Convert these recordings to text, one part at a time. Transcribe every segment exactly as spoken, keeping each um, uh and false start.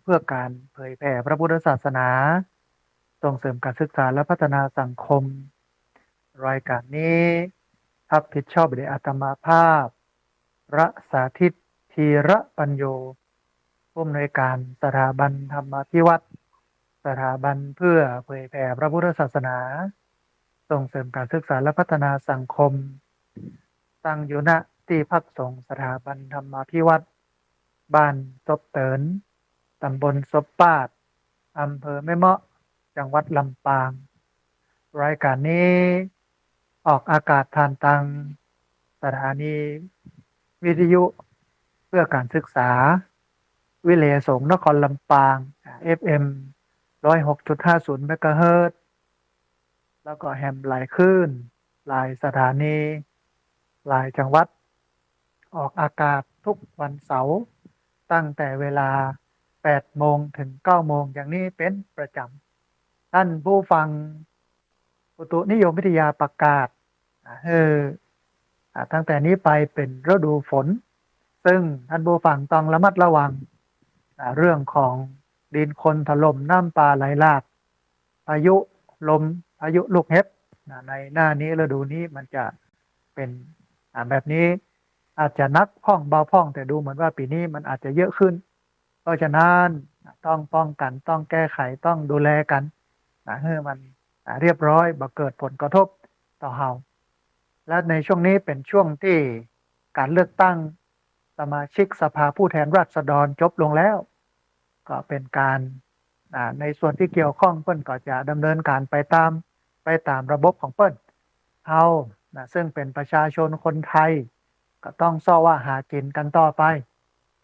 เพื่อการเผยแผ่พระพุทธศาสนา ส่งเสริมการศึกษาและพัฒนาสังคม รายการนี้ฮับผิดชอบโดยอาตมาภาพ พระสาธิต ธีระปัญโญ ผู้อำนวยการสถาบันธรรมาภิวัฒน์ สถาบันเพื่อเผยแผ่พระพุทธศาสนา ส่งเสริมการศึกษาและพัฒนาสังคม ตั้งอยู่ ณ ตี้พักสงฆ์สถาบันธรรมาภิวัฒน์ บ้านซบเติน ตำบลซบปาด อำเภอแม่เมาะ จังหวัดลำปาง รายการนี้ออกอากาศผ่านตางสถานีวิทยุเพื่อการศึกษา วิทยาสงฆ์นครลำปาง เอฟเอ็ม ร้อยหกจุดห้าศูนย์เมกะเฮิรตซ์ แล้วก็แหมหลายคลื่น หลายสถานี หลายจังหวัด ออกอากาศทุกวันเสาร์ ตั้งแต่เวลา แปดโมง ถึง เก้าโมง อย่างนี้เป็นประจำ ท่านผู้ฟัง อุตุนิยมวิทยาประกาศ อ่า หื้อ อ่า ตั้งแต่นี้ไปเป็นฤดูฝน ซึ่งท่านผู้ฟังต้องระมัดระวัง อ่า เรื่องของดินโคลนถล่ม น้ำป่าไหลหลาก พายุลม พายุลูกเห็บ นะ ในหน้านี้ฤดูนี้มันจะเป็น อ่า แบบนี้ อาจจะหนักพ่องเบาพ่อง แต่ดูเหมือนว่าปี๋นี้มันอาจจะเยอะขึ้น เพราะฉะนั้นต้องป้องกัน ต้องแก้ไข ต้องดูแลกั๋น นะ หื้อมัน อ่า เรียบร้อย บ่เกิดผลกระทบต่อเฮา และในช่วงนี้เป็นช่วงตี้ก๋านเลือกตั้งสมาชิกสภาผู้แทนราษฎรจบลงแล้ว ก็เป็นก๋าน อ่า ในส่วนตี้เกี่ยวข้องเปิ้นก็จะดำเนินก๋านไปต๋าม ไปต๋ามระบบของเปิ้น เฮา นะ ซึ่งเป็นประชาชนคนไทย ก็ต้องเซาะว่าหากิ๋นกั๋นต่อไป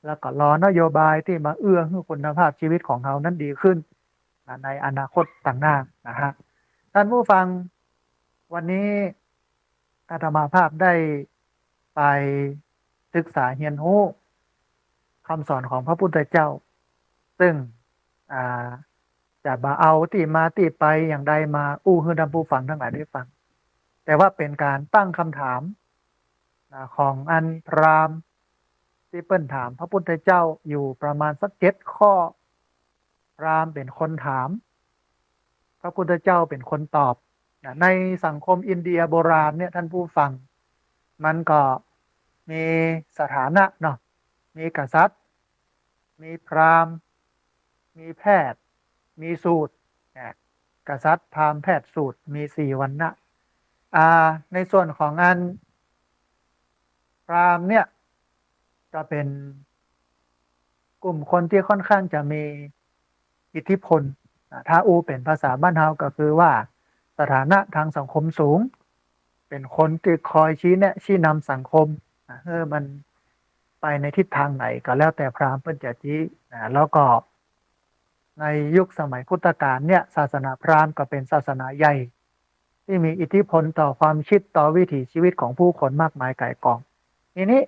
แล้วก็รอนโยบายตี้มาเอื้อหื้อคุณภาพชีวิตของเฮานั้นดีขึ้น นะ ในอนาคตตางหน้านะฮะ ท่านผู้ฟัง วันนี้อาตมาภาพได้ไปศึกษาเฮียนฮู้กำสอนของพระพุทธเจ้า ซึ่ง อ่า จะบ่เอาตี้มาตี้ไปอย่างใดมาอู้หื้อท่านผู้ฟังตังหลายได้ฟัง แต่ว่าเป็นก๋านตั้งกำถาม นะ ของอันพราหมณ์ตี้เปิ้นถามพระพุทธเจ้าอยู่ประมาณสักเจ็ดข้อ พราหมณ์เป๋นคนถาม พระพุทธเจ้าเป๋นคนตอบ นะ ในสังคมอินเดียโบราณเนี่ย ท่านผู้ฟัง มันก็มีสถานะเนาะ มีกษัตริย์ มีพราหมณ์ มีแพทย์ มีสูตร นะ กษัตริย์ พราหมณ์ แพทย์ สูตร มีสี่วรรณะ อ่า ในส่วนของอันพราหมณ์เนี่ย ก็เป๋นกลุ่มคนตี้ค่อนข้างจะมีอิทธิพล อ่า ถ้าอู้เป๋นภาษาบ้านเฮาก็คือว่าสถานะทางสังคมสูง เป๋นคนตี้คอยชี้แนะชี้นำสังคม อ่า หื้อมันไปในทิศทางไหนก็แล้วแต่พราหมณ์เปิ้นจะชี้ อ่า แล้วก็ในยุคสมัยพุทธกาลเนี่ย ศาสนาพราหมณ์ก็เป๋นศาสนาใหญ่ ตี้มีอิทธิพลต่อความคิด ต่อวิถีชีวิตของผู้คนมากมายก่ายกอง ทีนี้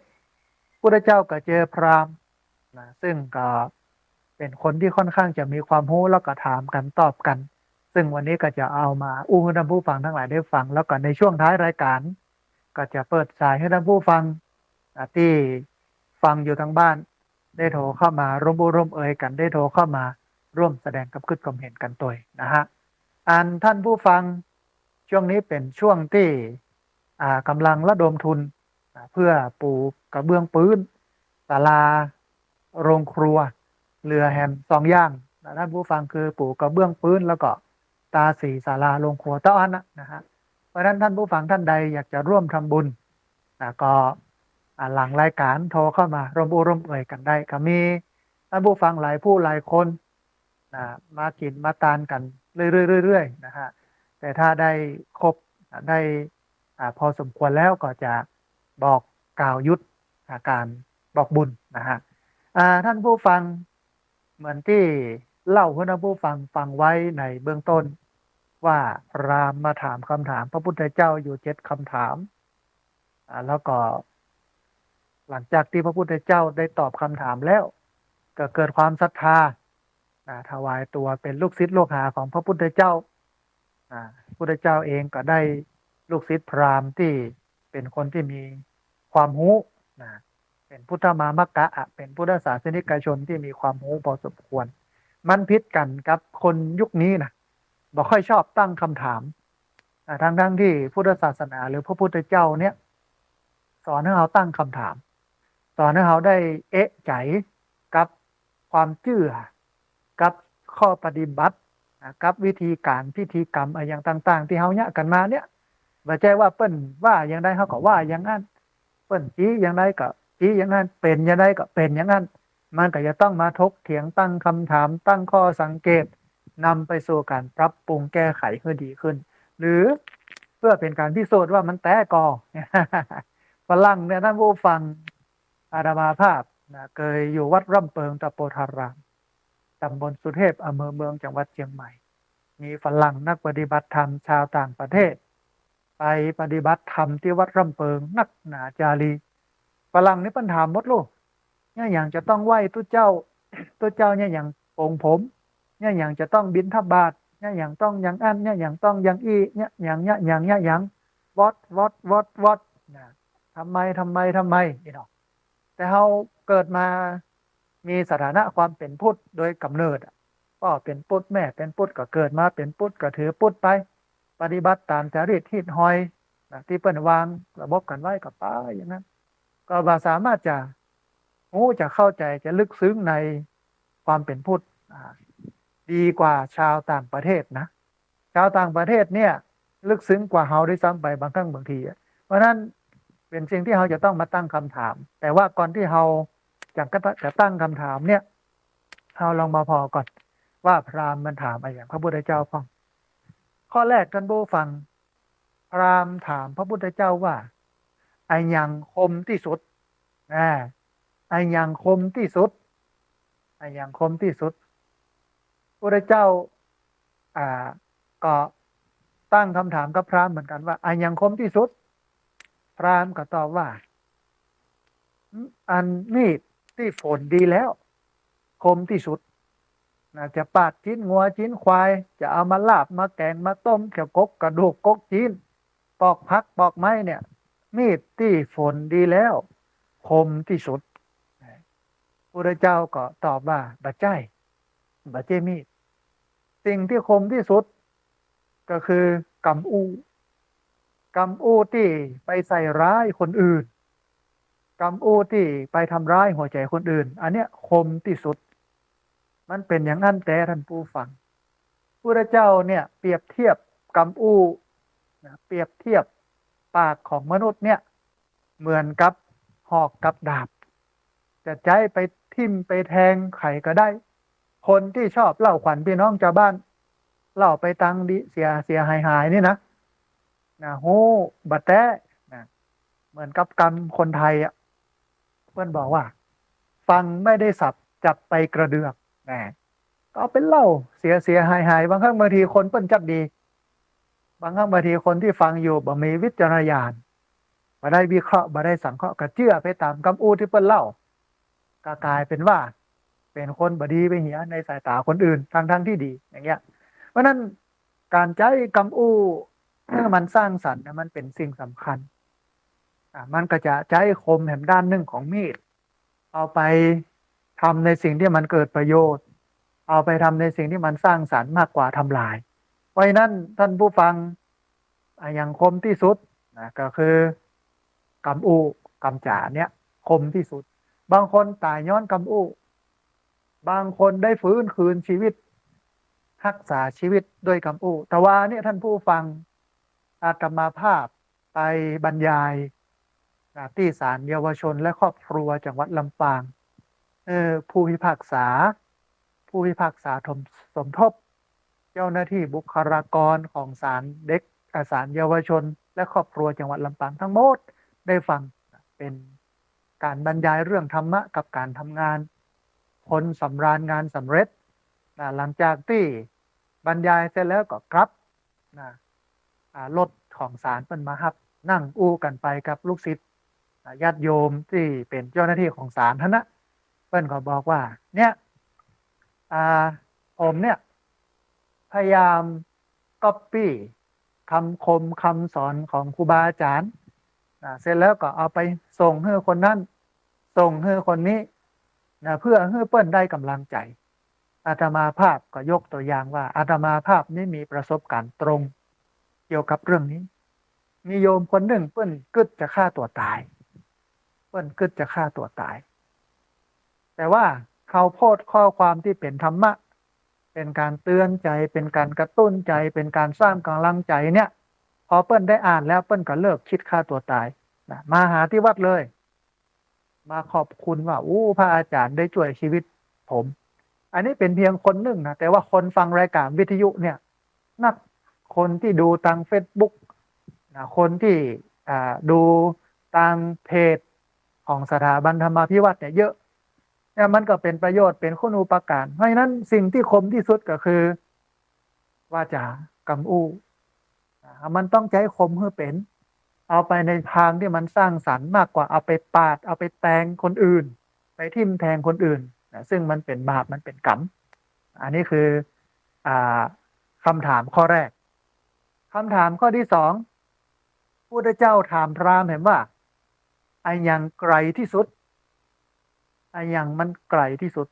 พุทธเจ้าก็เจอพราหมณ์ นะ ซึ่งก็เป๋นคนตี้ค่อนข้างจะมีความฮู้ แล้วก็ถามกั๋นตอบกั๋น ซึ่งวันนี้ก็จะเอามาอู้หื้อท่านผู้ฟังตังหลายได้ฟัง แล้วก็ในช่วงท้ายรายการ ก็จะเปิดสายหื้อท่านผู้ฟัง อ่า ตี้ฟังอยู่ตางบ้าน ได้โทรเข้ามาร่วมอู้ร่วมเอยกั๋น ได้โทรเข้ามาร่วมแสดงความคิดความเห็นกั๋นตวยนะฮะ อันท่านผู้ฟัง ช่วงนี้เป๋นช่วงตี้ อ่า ก๋ำลังระดมทุน อ่า เพื่อปูกระเบื้องปื๊นศาลาโรงครัว เหลือแหมสองอย่างนะท่านผู้ฟัง คือปูกระเบื้องปื๊นแล้วก็ตาสีศาลาโรงครัวเต้าอั้นนะ นะฮะ เพราะฉะนั้นท่านผู้ฟังท่านใดอยากจะร่วมทำบุญนะ ก็ อ่า หลังรายการโทรเข้ามาร่วมอู้ร่วมเอยกั๋นได้ ก็มีท่านผู้ฟังหลายผู้หลายคน นะ มากิ๋นมาตานกั๋นเรื่อยๆ เรื่อยๆ นะฮะ แต่ถ้าได้ครบ อ่า ได้ อ่า พอสมควรแล้วก็จะบอกกล่าวหยุด อ่า ก๋านบอกบุญนะฮะ อ่า ท่านผู้ฟัง เหมือนตี้เล่าหื้อท่านผู้ฟังฟังไว้ในเบื้องต้น ว่าพราหมณ์มาถามกำถามพระพุทธเจ้าอยู่เจ็ดกำถาม อ่า แล้วก็หลังจากตี้พระพุทธเจ้าได้ตอบกำถามแล้ว ก็เกิดความศรัทธา อ่า ถวายตั๋วเป๋นลูกศิษย์ลูกหาของพระพุทธเจ้า อ่า พุทธเจ้าเองก็ได้ลูกศิษย์พราหมณ์ตี้เป๋นคนตี้มีความฮู้นะ เป็นพุทธมามกะอะ เป็นพุทธศาสนิกชนตี้มีความฮู้พอสมควร มันผิดกั๋นกับคนยุคนี้นะ บ่ค่อยชอบตั้งกำถาม อ่า ทั้งๆ ตี้พุทธศาสนาหรือพระพุทธเจ้าเนี่ย สอนหื้อเฮาตั้งกำถาม สอนหื้อเฮาได้เอะใจ๋กับความเจื้อ กับข้อปฏิบัติ อ่า กับวิธีก๋านพิธีกรรมอะหยังต่างๆ ตี้เฮาเยียะกั๋นมาเนี่ย บ่ใจ้ว่าเปิ้นว่าอย่างใดเฮาก็ว่าอย่างนั้น เปิ้นจี๊อย่างใดก็จี๊อย่างนั้น เป๋นอย่างใดก็เป๋นอย่างนั้น มันก็จะต้องมาถกเถียง ตั้งกำถาม ตั้งข้อสังเกต นำไปสู่ก๋านปรับปรุงแก้ไขหื้อดีขึ้น หรือเปื้อเป๋นก๋านพิสูจน์ว่ามันแต๊ก่อ ฝรั่งเนี่ย ต้านผู้ฟัง อาตมาภาพนะ เกยอยู่วัดร่ำเปิงตะโปธาราม ต๋ำบลสุเทพ อำเภอเมือง จังหวัดเจียงใหม่ มีฝรั่งนักปฏิบัติธรรมชาวต่างประเทศ ไปปฏิบัติธรรมตี้วัดร่ำเปิงนักหนาจารี ฝรั่งนี่เปิ้นถามหมดลูก เยียะหยังจะต้องไหว้ตุ๊เจ้า ตุ๊เจ้าเยียะหยังปงผม เยียะหยังจะต้องบิณฑบาต เยียะหยังต้องอย่างอั้น เยียะหยังต้องอย่างอี้ เยียะหยัง เยียะหยัง เยียะหยัง วอด วอด วอด วอด นะ ทำไม ทำไม ทำไม นี่เนาะ แต่เฮาเกิดมามีสถานะความเป๋นพุทธโดยก๋ำเนิดอะ ป้อเป๋นพุทธ แม่เป๋นพุทธ ก็เกิดมาเป๋นพุทธ ก็ถือพุทธไป ปฏิบัติต๋ามจารีตฮีตฮอยนะ ตี้เปิ้นวางระบบกั๋นไว้ก็ไปอย่างนั้น ก็บ่สามารถจะฮู้ จะเข้าใจ๋ จะลึกซึ้งในความเป๋นพุทธ อ่า ดีกว่าชาวต่างประเทศนะ ชาวต่างประเทศเนี่ย ลึกซึ้งกว่าเฮาด้วยซ้ำไปบางครั้งบางทีอะ เพราะฉะนั้นเป๋นสิ่งตี้เฮาจะต้องมาตั้งกำถาม แต่ว่าก่อนตี้เฮาจะ จะตั้งกำถามเนี่ย เฮาลองมาผ่อก่อนว่าพราหมณ์มันถามอะหยังพระพุทธเจ้าพ่อง ข้อแรกต้านผู้ฟัง พราหมณ์ถามพระพุทธเจ้าว่า อะหยังคมตี้สุด นะ อะหยังคมตี้สุด อะหยังคมตี้สุด พุทธเจ้า อ่า ก็ตั้งกำถามกับพราหมณ์เหมือนกั๋นว่า อะหยังคมตี้สุด พราหมณ์ก็ตอบว่า อันมีดตี้ฝนดีแล้ว คมตี้สุด นะ จะปาดจิ๊นงัวจิ๊นควาย จะเอามาลาบมาแก๋งมาต้ม จะกกกระดูกกกจิ๊น ปอกผักปอกไม้เนี่ย มีดตี้ฝนดีแล้ว คมตี้สุด พุทธเจ้าก็ตอบว่า บ่ใจ้ บ่ใจ้มีด สิ่งตี้คมตี้สุดก็คือกำอู้ กำอู้ตี้ไปใส่ร้ายคนอื่น กำอู้ตี้ไปทำร้ายหัวใจ๋คนอื่น อันเนี้ยคมตี้สุด มันเป๋นอย่างอั้นแต๊ต้านผู้ฟัง พุทธเจ้าเนี่ยเปรียบเทียบกำอู้นะ เปรียบเทียบปากของมนุษย์เนี่ย เหมือนกับหอกกับดาบ จะใจ๊ไปทิ่มไปแทงใผก็ได้ คนตี้ชอบเล่าขวัญปี้น้องจาวบ้าน เล่าไปตังดีเสียเสียหายหายนี่นะ นะ ฮู้บ่แต๊นะ เหมือนกับกำคนไทยอะ เปิ้นบอกว่า ฟังไม่ได้สับจับไปกระเดือก นะ ก็เอาไปเล่าเสียเสียหายหาย บางครั้งบางทีคนเปิ้นจักดี บางครั้งบางทีคนตี้ฟังอยู่บ่มีวิจารณญาณ บ่ได้วิเคราะห์ บ่ได้สังเคราะห์ ก็เจื้อไปต๋ามกำอู้ตี้เปิ้นเล่า ก็ก๋ายเป๋นว่าเป๋นคนบ่ดีไปเหียในสายต๋าคนอื่น ทั้งๆ ตี้ดี อย่างเงี้ย เพราะฉะนั้นก๋านใจ๊กำอู้หื้อมันสร้างสรรค์เนี่ย มันเป๋นสิ่งสำคัญ อ่ะ มันก็จะใจ๊คมแหมด้านนึ่งของมีด เอาไปทำในสิ่งตี้มันเกิดประโยชน์ เอาไปทำในสิ่งตี้มันสร้างสรรค์มากกว่าทำลาย เพราะฉะนั้นต้านผู้ฟัง อะหยังคมตี้สุดนะ ก็คือกำอู้กำจ๋าเนี่ยคมตี้สุด บางคนต๋ายย้อนกำอู้ บางคนได้ฟื้นคืนชีวิต ฮักษาชีวิตด้วยกำอู้ แต่ว่าเนี่ยต้านผู้ฟัง อาตมาภาพไปบรรยายนะ ตี้ศาลเยาวชนและครอบครัวจังหวัดลำปาง เออ ผู้พิพากษา ผู้พิพากษาสม สมทบ เจ้าหน้าตี้บุคลากรของศาลเด็ก อ่า ศาลเยาวชนและครอบครัวจังหวัดลำปางทั้งหมดได้ฟัง เป๋นก๋านบรรยายเรื่องธรรมะกับก๋านทำงาน คนสำราญงานสำเร็จนะ หลังจากตี้บรรยายเสร็จแล้วก็กลับนะ อ่า รถของศาลเปิ้นมาฮับ นั่งอู้กั๋นไปกับลูกศิษย์ อ่า ญาติโยมตี้เป๋นเจ้าหน้าตี้ของศาลหั้นนะ เปิ้นก็บอกว่า เนี่ย อ่า ผมเนี่ย พยายามก๊อปปี้กำคมกำสอนของครูบาอาจ๋ารย์ อ่า เสร็จแล้วก็เอาไปส่งหื้อคนนั้น ส่งหื้อคนนี้นะ เพื่อหื้อเปิ้นได้ก๋ำลังใจ๋ อาตมาภาพก็ยกตั๋วอย่างว่า อาตมาภาพนี่มีประสบการณ์ตรงเกี่ยวกับเรื่องนี้ มีโยมคนนึ่งเปิ้นกึ๊ดจะฆ่าตั๋วต๋าย เปิ้นกึ๊ดจะฆ่าตั๋วต๋าย แต่ว่าเฮาโพสต์ข้อความตี้เป๋นธรรมะ เป๋นก๋านเตื๋อนใจ๋ เป๋นก๋านกระตุ้นใจ๋ เป๋นก๋านสร้างก๋ำลังใจ๋เนี่ย พอเปิ้นได้อ่านแล้วเปิ้นก็เลิกกึ๊ดฆ่าตั๋วต๋ายนะ มาหาตี้วัดเลย มาขอบคุณว่า โอ้ พระอาจ๋ารย์ได้จ้วยชีวิตผม อันนี้เป๋นเพียงคนนึ่งนะ แต่ว่าคนฟังรายก๋านวิทยุเนี่ย นัก คนตี้ดูตางเฟซบุ๊กนะ คนตี้ อ่า ดูตางเพจของสถาบันธรรมาภิวัฒน์เนี่ยเยอะ เนี่ยมันก็เป๋นประโยชน์ เป๋นคุณูปการ เพราะฉะนั้นสิ่งตี้คมตี้สุดก็คือ วาจ๋ากำอู้ อ่า มันต้องใจ๊คมหื้อเป๋น เอาไปในทางตี้มันสร้างสรรค์มากกว่าเอาไปปาด เอาไปแตงคนอื่น ไปทิ่มแทงคนอื่นนะ ซึ่งมันเป๋นบาป มันเป๋นกรรม อันนี้คือ อ่า กำถามข้อแรก กำถามข้อตี้สอง พุทธเจ้าถามพราหมณ์แหมว่า อะหยังไก๋ตี้สุด อะหยังมันไก๋ตี้สุด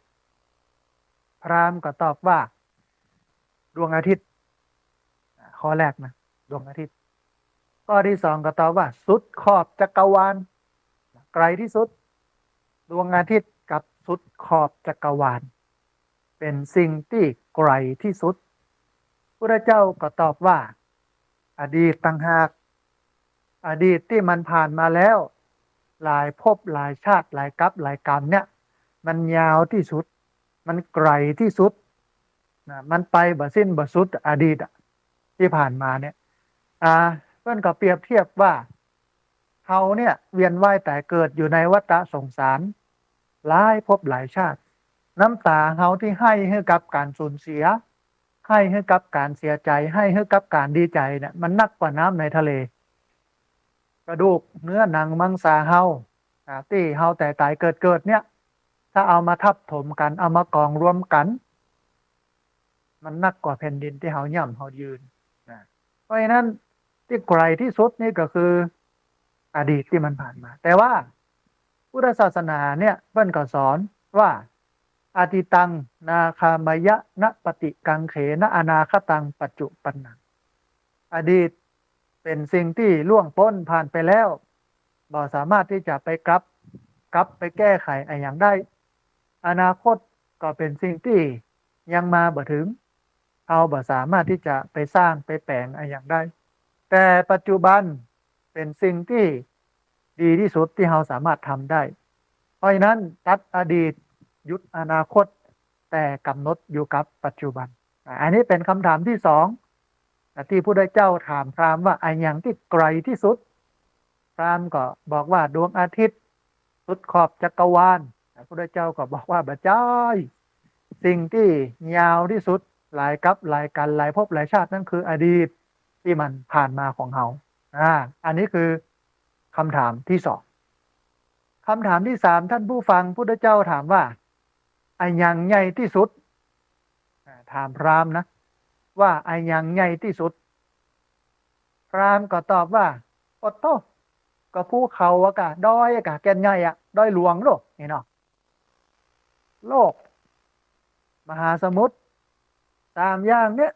พราหมณ์ก็ตอบว่า ดวงอาทิตย์ ข้อแรกนะ ดวงอาทิตย์ ข้อตี้สองก็ตอบว่า สุดขอบจักรวาล ไก๋ตี้สุด ดวงอาทิตย์กับสุดขอบจักรวาล เป๋นสิ่งตี้ไก๋ตี้สุด พุทธเจ้าก็ตอบว่า อดีตต่างหาก อดีตตี้มันผ่านมาแล้ว หลายภพหลายชาติ หลายกัปหลายกัลเนี่ย มันยาวตี้สุด มันไก๋ตี้สุดนะ มันไปบ่สิ้นบ่สุด อดีตอะ ตี้ผ่านมาเนี่ย อ่า เปิ้นก็เปรียบเทียบว่า เฮาเนี่ยเวียนว่ายต๋ายเกิดอยู่ในวัฏสงสาร หลายภพหลายชาติ น้ำต๋าเฮาตี้ไห้หื้อกับก๋านสูญเสีย ไห้หื้อกับก๋านเสียใจ๋ ไห้หื้อกับก๋านดีใจ๋เนี่ย มันนักกว่าน้ำในทะเล กระดูกเนื้อหนังมังสาเฮา อ่า ตี้เฮาต๋ายต๋ายเกิดเกิดเนี่ย ถ้าเอามาทับถมกั๋น เอามากองรวมกั๋น มันนักกว่าแผ่นดินตี้เฮาย่ำเฮายืนนะ เพราะฉะนั้นตี้ไก๋ตี้สุดนี่ก็คืออดีตตี้มันผ่านมา แต่ว่าพุทธศาสนาเนี่ยเปิ้นก็สอนว่า อตีตัง นาฆามายะ นะปะติกังเขนะ อนาคตัง ปัจจุปันนัง อดีตเป๋นสิ่งตี้ล่วงป๊นผ่านไปแล้ว บ่สามารถตี้จะไปกลับ กลับไปแก้ไขอะหยังได้ อนาคตก็เป๋นสิ่งตี้ยังมาบ่เถิง เฮาบ่สามารถตี้จะไปสร้างไปแป๋งอะหยังได้ แต่ปัจจุบันเป๋นสิ่งตี้ดีตี้สุดตี้เฮาสามารถทำได้ เพราะฉะนั้นตัดอดีต หยุดอนาคต แต่ก๋ำหนดอยู่กับปัจจุบัน อ่ะ อันนี้เป๋นกำถามตี้สอง อ่ะ ตี้พุทธเจ้าถามพราหมณ์ว่า อะหยังตี้ไก๋ตี้สุด พราหมณ์ก็บอกว่าดวงอาทิตย์ สุดขอบจักรวาล อ่ะ พุทธเจ้าก็บอกว่า บ่ใจ้ สิ่งตี้ยาวตี้สุด หลายกัปหลายกัล หลายภพหลายชาติ นั้นคืออดีตตี้มันผ่านมาของเฮา อ่า อันนี้คือกำถามตี้สอง กำถามตี้สาม ท่านผู้ฟัง พุทธเจ้าถามว่า อะหยังใหญ่ตี้สุด อ่า ถามพราหมณ์นะ ว่าอะหยังใหญ่ตี้สุด พราหมณ์ก็ตอบว่า โอโต้ ก็ภูเขาอะกา ดอยอะกา แก่นใหญ่อะ ดอยหลวงโลกนี่เนาะ โลก มหาสมุทร สามอย่างเนี่ย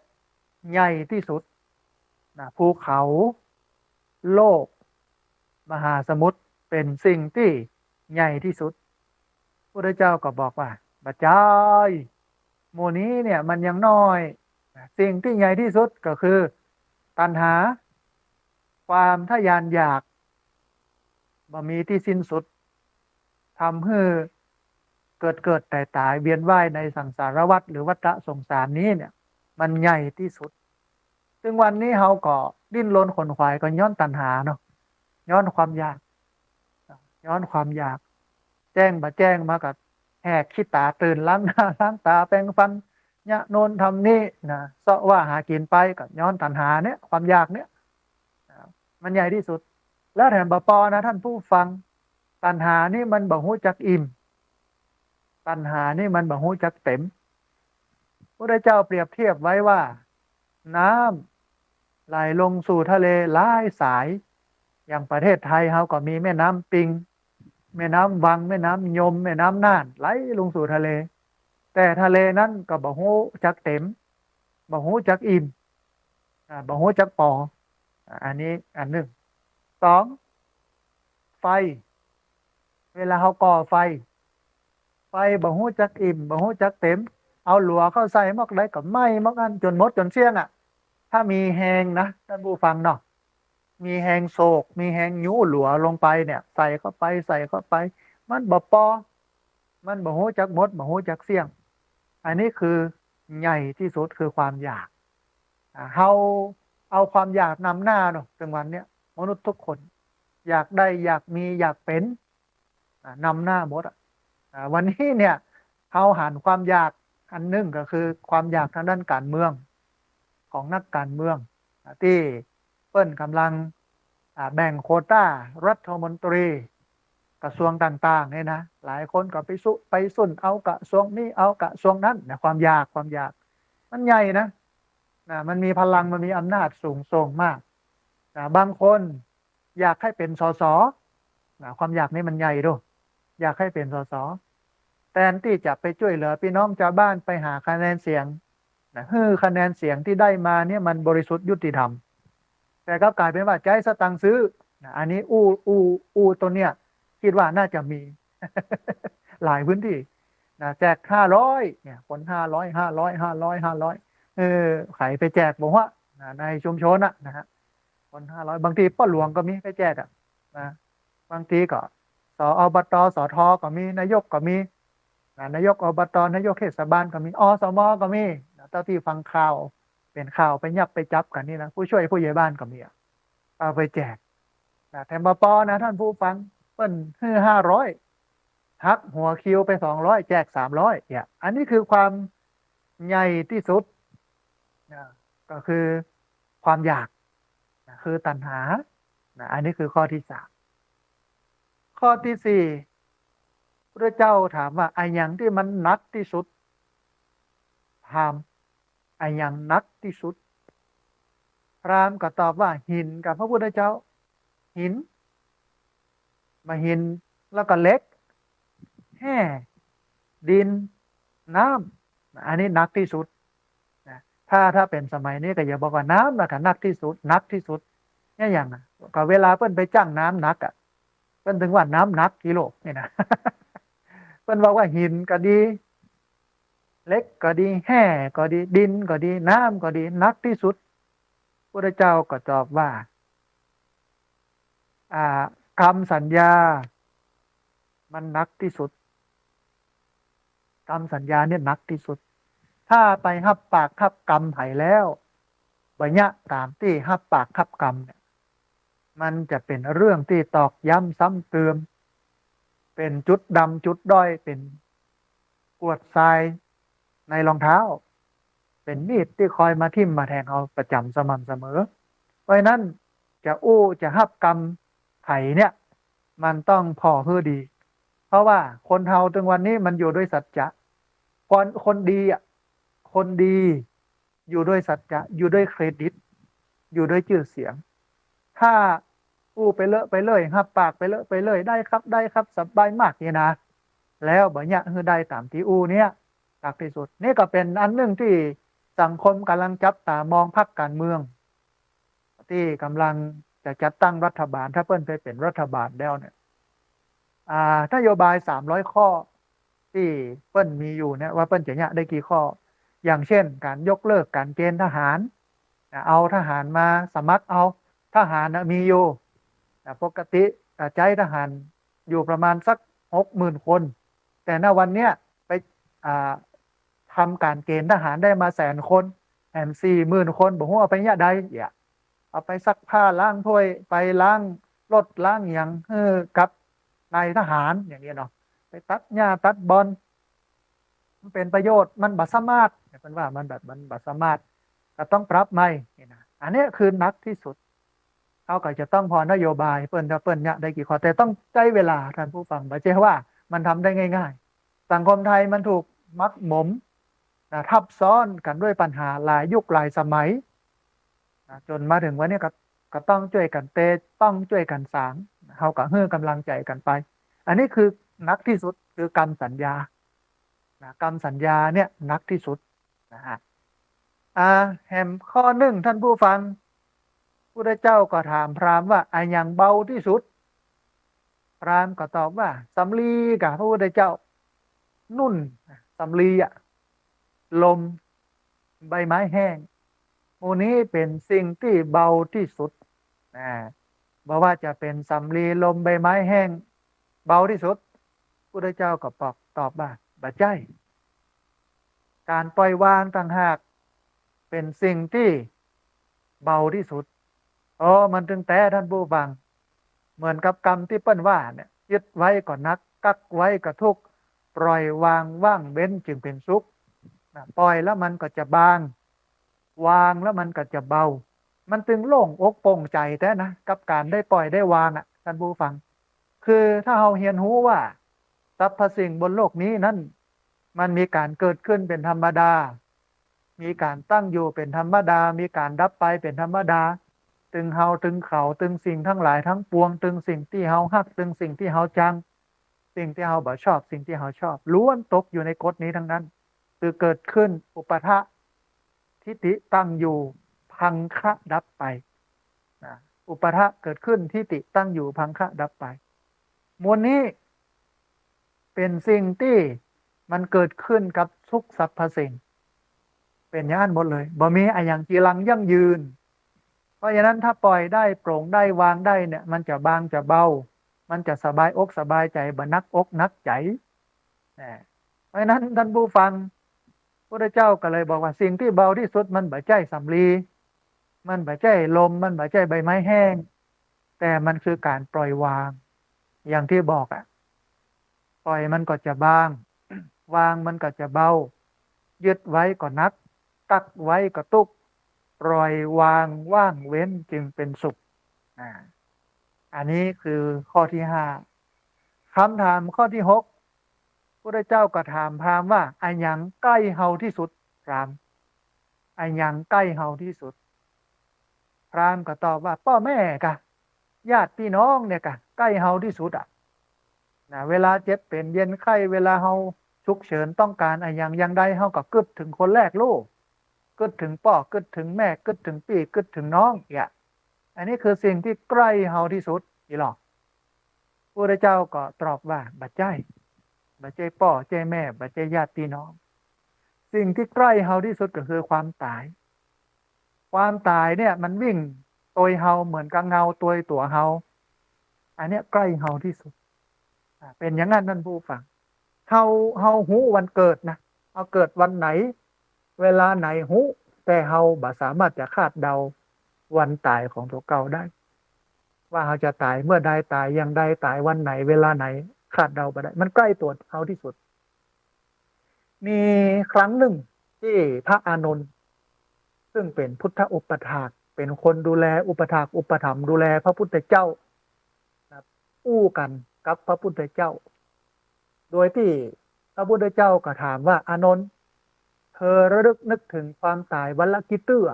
ใหญ่ตี้สุดนะ ภูเขา โลก มหาสมุทร เป๋นสิ่งตี้ใหญ่ตี้สุด พุทธเจ้าก็บอกว่า บ่ใจ้ หมู่นี้เนี่ยมันยังน้อย สิ่งตี้ใหญ่ตี้สุดก็คือตัณหา ความทะยานอยาก บ่มีตี้สิ้นสุด ทำหื้อเกิดเกิดต๋ายต๋าย เวียนว่ายในสังสารวัฏหรือวัฏสงสารนี้เนี่ย มันใหญ่ตี้สุด ซึ่งวันนี้เฮาก็ดิ้นรนขนขวายก็ย้อนตัณหาเนาะ ย้อนความอยาก ย้อนความอยาก แจ้งบ่แจ้งมาก็แหกขี้ต๋าตื่น ล้างหน้าล้างต๋า แปรงฟัน เยียะโน่นทำนี่นะ เซาะว่าหากิ๋นไป ก็ย้อนตัณหาเนี่ย ความอยากเนี่ยนะ มันใหญ่ตี้สุด แล้วแถมบ่ปอนะท่านผู้ฟัง ตัณหานี่มันบ่ฮู้จักอิ่ม ตัณหานี่มันบ่ฮู้จักเต็ม พุทธเจ้าเปรียบเทียบไว้ว่า น้ำไหลลงสู่ทะเลหลายสาย อย่างประเทศไทยเฮาก็มีแม่น้ำปิง แม่น้ำวัง แม่น้ำยม แม่น้ำน่าน ไหลลงสู่ทะเล แต่ทะเลนั้นก็บ่ฮู้จักเต็ม บ่ฮู้จักอิ่ม อ่า บ่ฮู้จักปอ อ่า อันนี้อันนึ่ง สอง ไฟ เวลาเฮาก่อไฟ ไฟบ่ฮู้จักอิ่ม บ่ฮู้จักเต็ม เอาหลัวเข้าใส่หม้อใดก็ไหม้หม้อนั้นจ๋นหมดจ๋นเสี้ยงอะ ถ้ามีแฮงนะ ต้านผู้ฟังเนาะ มีแฮงโศก มีแฮงยุหลัวลงไปเนี่ย ใส่เข้าไป ใส่เข้าไป มันบ่ปอ มันบ่ฮู้จักหมด บ่ฮู้จักเสี้ยง อันนี้คือใหญ่ตี้สุดคือความอยาก อ่า เฮาเอาความอยากนำหน้าเนาะ เถิงวันเนี้ย มนุษย์ทุกคน อยากได้ อยากมี อยากเป๋น อ่า นำหน้าหมดอะ อ่า วันนี้เนี่ย เฮาหันความอยากอันนึ่งก็คือความอยากตางด้านก๋านเมือง ของนักก๋านเมือง อ่า ตี้เปิ้นก่ำลัง อ่า แบ่งโควต้ารัฐมนตรีกระทรวงต่างๆ เนี่ยนะ หลายคนก็ไปซุ ไปซุ่นเอากระทรวงนี้ เอากระทรวงนั้นนะ ความอยาก ความอยาก มันใหญ่นะ นะ มันมีพลัง มันมีอำนาจสูงส่งมาก นะ บางคนอยากหื้อเป๋น สส นะ ความอยากนี้มันใหญ่ดู อยากหื้อเป๋น สส แตนตี้จะไปจ้วยเหลือปี้น้องจาวบ้าน ไปหาคะแนนเสียง นะ หื้อคะแนนเสียงตี้ได้มาเนี่ยมันบริสุทธิ์ยุติธรรม แต่กลับก๋ายเป๋นว่าใจ๊สตางค์ซื้อ นะ อันนี้อู้ อู้ อู้โตเนี้ย กึ๊ดว่าน่าจะมี หลายพื้นที่ นะ แจกห้าร้อยเนี่ย คนห้าร้อย ห้าร้อย ห้าร้อย ห้าร้อย เออ ใผไปแจกบ่ฮู้ นะ ในชุมชนน่ะนะฮะ คนห้าร้อย บางทีป้อหลวงก็มีไปแจกอะ นะ บางทีก็ ส อบต ส ท ก็มี นายกก็มี นะ นายก อบต นายกเทศบาลก็มี อสม ก็มี นะ เต้าตี้ฟังข่าว เป๋นข่าวไปยับไปจับกั๋นนี่นะ ผู้จ้วยผู้ใหญ่บ้านก็มีอะ เอาไปแจก นะ แถมบ่ปอนะ ต้านผู้ฟัง เปิ้นหื้อห้าร้อย หักหัวคิวไปสองร้อย แจกสามร้อย เนี่ย อันนี้คือความใหญ่ตี้สุด นะ ก็คือความอยาก นะ คือตัณหา นะ อันนี้คือข้อตี้สาม ข้อตี้สี่ พระเจ้าถามว่า อะหยังตี้มันหนักตี้สุด พราหมณ์ อะหยังหนักตี้สุด พราหมณ์ก็ตอบว่า หิน กับพระพุทธเจ้า หิน บ่าหิน แล้วก็เหล็ก แฮ่ ดิน น้ำ อันนี้หนักตี้สุด นะ ถ้า ถ้าเป๋นสมัยนี้ก็จะบอกว่าน้ำนะ ก็หนักตี้สุด หนักตี้สุด เนี่ยอย่างนะ ก็เวลาเปิ้นไปจั่งน้ำหนักอะ เปิ้นเถิงว่าน้ำหนักกิโลนี่นะ เปิ้นบอกว่าหินก็ดี เหล็กก็ดี แฮ่ก็ดี ดินก็ดี น้ำก็ดี หนักตี้สุด พุทธเจ้าก็ตอบว่า อ่า กรรมสัญญา มันหนักตี้สุด กรรมสัญญาเนี่ยหนักตี้สุด ถ้าไปฮับปากฮับกำใผแล้ว บ่เยียะต๋ามตี้ฮับปากฮับกำเนี่ย มันจะเป๋นเรื่องตี้ตอกย้ำซ้ำเติม เป๋นจุดดำจุดด้อย เป๋นกรวดทรายในรองเท้า เป๋นมีดตี้คอยมาทิ่มมาแทงเฮาประจ๋ำสม่ำเสมอ เพราะฉะนั้นจะอู้จะฮับกำใผเนี่ย มันต้องผ่อหื้อดี เพราะว่าคนเฮาเถิงวันนี้มันอยู่ด้วยสัจจะ คน คนดีอะ คนดีอยู่ด้วยสัจจะ อยู่ด้วยเครดิต อยู่ด้วยจื้อเสียง ถ้าอู้ไปเลอะไปเลื่อย ฮับปากไปเลอะไปเลื่อย ได้ครับ ได้ครับ สบายมากนี่นะ แล้วบ่เยียะหื้อได้ต๋ามตี้อู้เนี่ย หนักตี้สุด นี่ก็เป๋นอันนึ่งตี้สังคมก่ำลังจับต๋ามองพรรคก๋านเมือง ตี้ก่ำลังจะจัดตั้งรัฐบาล ถ้าเปิ้นไปเป๋นรัฐบาลแล้วเนี่ย อ่า นโยบายสามร้อยข้อตี้เปิ้นมีอยู่เนี่ย ว่าเปิ้นจะเยียะได้กี่ข้อ อย่างเช่น ก๋านยกเลิกก๋านเกณฑ์ทหาร นะ เอาทหารมาสมัครเอา ทหารนะมีอยู่ นะ ปกติ อ่า ใจ๊ทหารอยู่ประมาณสักหกหมื่นคน แต่ ณ วันเนี้ยไป อ่า ทำก๋านเกณฑ์ทหารได้มาแสนคน แถมสี่หมื่นคน บ่ฮู้เอาไปเยียะใด เยียะ เอาไปซักผ้าล้างถ้วย ไปล้างรถล้างหยังหื้อกับนายทหารอย่างนี้เนาะ ไปตัดหญ้าตัดบอน มันเป๋นประโยชน์ มันบ่สามารถ เปิ้นว่ามันแบบ มันบ่สามารถ ก็ต้องปรับใหม่นี่นะ อันเนี้ยคือหนักตี้สุด เฮาก็จะต้องผ่อนโยบายเปิ้น ถ้าเปิ้นเยียะได้กี่ข้อ แต่ต้องใจ๊เวลา ต้านผู้ฟัง บ่ใจ้ว่ามันทำได้ง่ายๆ สังคมไทยมันถูกหมักหมม นะ ทับซ้อนกั๋นด้วยปัญหาหลายยุคหลายสมัย นะ จ๋นมาเถิงวันนี้ก็ ก็ต้องจ้วยกั๋นเต ต้องจ้วยกั๋นสาง เฮาก็หื้อก๋ำลังใจ๋กั๋นไป อันนี้คือหนักที่สุด คือกรรมสัญญา นะ กรรมสัญญาเนี่ยหนักที่สุด นะฮะ อ่า แหมข้อนึ่งท่านผู้ฟัง พุทธเจ้าก็ถามพราหมณ์ว่า อะหยังเบาที่สุด พราหมณ์ก็ตอบว่า สำลีก่ะ พระพุทธเจ้า นุ่น สำลีอะ ลม ใบไม้แห้ง หมู่นี้เป๋นสิ่งตี้เบาที่สุด นะ บ่ว่าจะเป๋นสำลี ลม ใบไม้แห้ง เบาที่สุด พุทธเจ้าก็บอก ตอบว่า บ่ใจ้ ก๋านปล่อยวางต่างหากเป๋นสิ่งตี้เบาที่สุด อ๋อ มันตึงแต๊ท่านผู้ฟัง เหมือนกับกำตี้เปิ้นว่าเนี่ย ยึดไว้ก็หนัก กั๊กไว้ก็ทุกข์ ปล่อยวางว่างเว้นจึงเป๋นสุข นะ ปล่อยแล้วมันก็จะบาง วางแล้วมันก็จะเบา มันตึงโล่งอกโปร่งใจ๋แต๊นะ กับก๋านได้ปล่อยได้วางอะ ท่านผู้ฟัง คือถ้าเฮาเฮียนฮู้ว่าสรรพสิ่งบนโลกนี้นั้น มันมีก๋านเกิดขึ้นเป๋นธรรมดา มีก๋านตั้งอยู่เป๋นธรรมดา มีก๋านดับไปเป๋นธรรมดา ตึงเฮา ตึงเขา ตึงสิ่งตังหลายตังปวง ตึงสิ่งตี้เฮาฮัก ตึงสิ่งตี้เฮาจัง สิ่งตี้เฮาบ่ชอบ สิ่งตี้เฮาชอบ ล้วนตกอยู่ในกฎนี้ตังนั้น คือเกิดขึ้น อุปทะ ทิฏฐิตั้งอยู่ พังคะดับไป นะ อุปทะเกิดขึ้น ทิฏฐิตั้งอยู่ พังคะดับไป หมวดนี้เป๋นสิ่งตี้มันเกิดขึ้นกับทุกสรรพสิ่ง เป๋นอย่างนั้นหมดเลย บ่มีอะหยังจีรังยั่งยืน เพราะฉะนั้นถ้าปล่อยได้ โปร่งได้ วางได้เนี่ย มันจะบางจะเบา มันจะสบายอกสบายใจ๋ บ่หนักอกหนักใจ๋ นะ เพราะฉะนั้นท่านผู้ฟัง พุทธเจ้าก็เลยบอกว่าสิ่งตี้เบาที่สุดมันบ่ใจ้สำลี มันบ่ใจ้ลม มันบ่ใจ้ใบไม้แห้ง แต่มันคือก๋านปล่อยวาง อย่างตี้บอกอะ ปล่อยมันก็จะบาง วางมันก็จะเบา ยึดไว้ก็หนัก กั๊กไว้ก็ตุ๊กข์ ปล่อยวางว่างเว้นจึงเป๋นสุข อ่า อันนี้คือข้อตี้ห้า กำถามข้อตี้หก พุทธเจ้าก็ถามพราหมณ์ว่า อะหยังใก้เฮาตี้สุด พราหมณ์ อะหยังใก้เฮาตี้สุด พราหมณ์ก็ตอบว่า ป้อแม่ก่ะ ญาติปี้น้องเนี่ยก่ะ ใก้เฮาตี้สุดอะ นะ เวลาเจ็บเป๋นเยียนไข้ เวลาเฮาฉุกเฉินต้องก๋านอะหยังอย่างใด เฮาก็กึ๊ดเถิงคนแรกลู้ กึ๊ดเถิงป้อ กึ๊ดเถิงแม่ กึ๊ดเถิงปี้ กึ๊ดเถิงน้อง เนี่ย อันนี้คือสิ่งตี้ใก้เฮาตี้สุด อีหลอ พุทธเจ้าก็ตอบว่า บ่ใจ้ บ่ใจ้ป้อ ใจ้แม่ บ่ใจ้ญาติปี้น้อง สิ่งตี้ใก้เฮาตี้สุดก็คือความต๋าย ความต๋ายเนี่ยมันวิ่งตวยเฮาเหมือนกับเงาตวยตั๋วเฮา อันเนี้ยใก้เฮาตี้สุด อ่า เป๋นอย่างนั้นท่านผู้ฟัง เฮา เฮาฮู้วันเกิดนะ เฮาเกิดวันไหน เวลาไหนฮู้ แต่เฮาบ่สามารถจะคาดเดาวันต๋ายของตั๋วเก่าได้ ว่าเฮาจะต๋ายเมื่อใด ต๋ายอย่างใด ต๋ายวันไหน เวลาไหน คาดเดาบ่ได้ มันใก้ตั๋วเฮาตี้สุด มีครั้งนึ่งตี้พระอานนท์ ซึ่งเป๋นพุทธอุปัฏฐาก เป๋นคนดูแลอุปัฏฐากอุปถัมภ์ดูแลพระพุทธเจ้า นะ อู้กั๋นกับพระพุทธเจ้า โดยตี้พระพุทธเจ้าก็ถามว่า อานนท์ เธอระลึกนึกถึงความต๋ายวันละกี่เตื้อ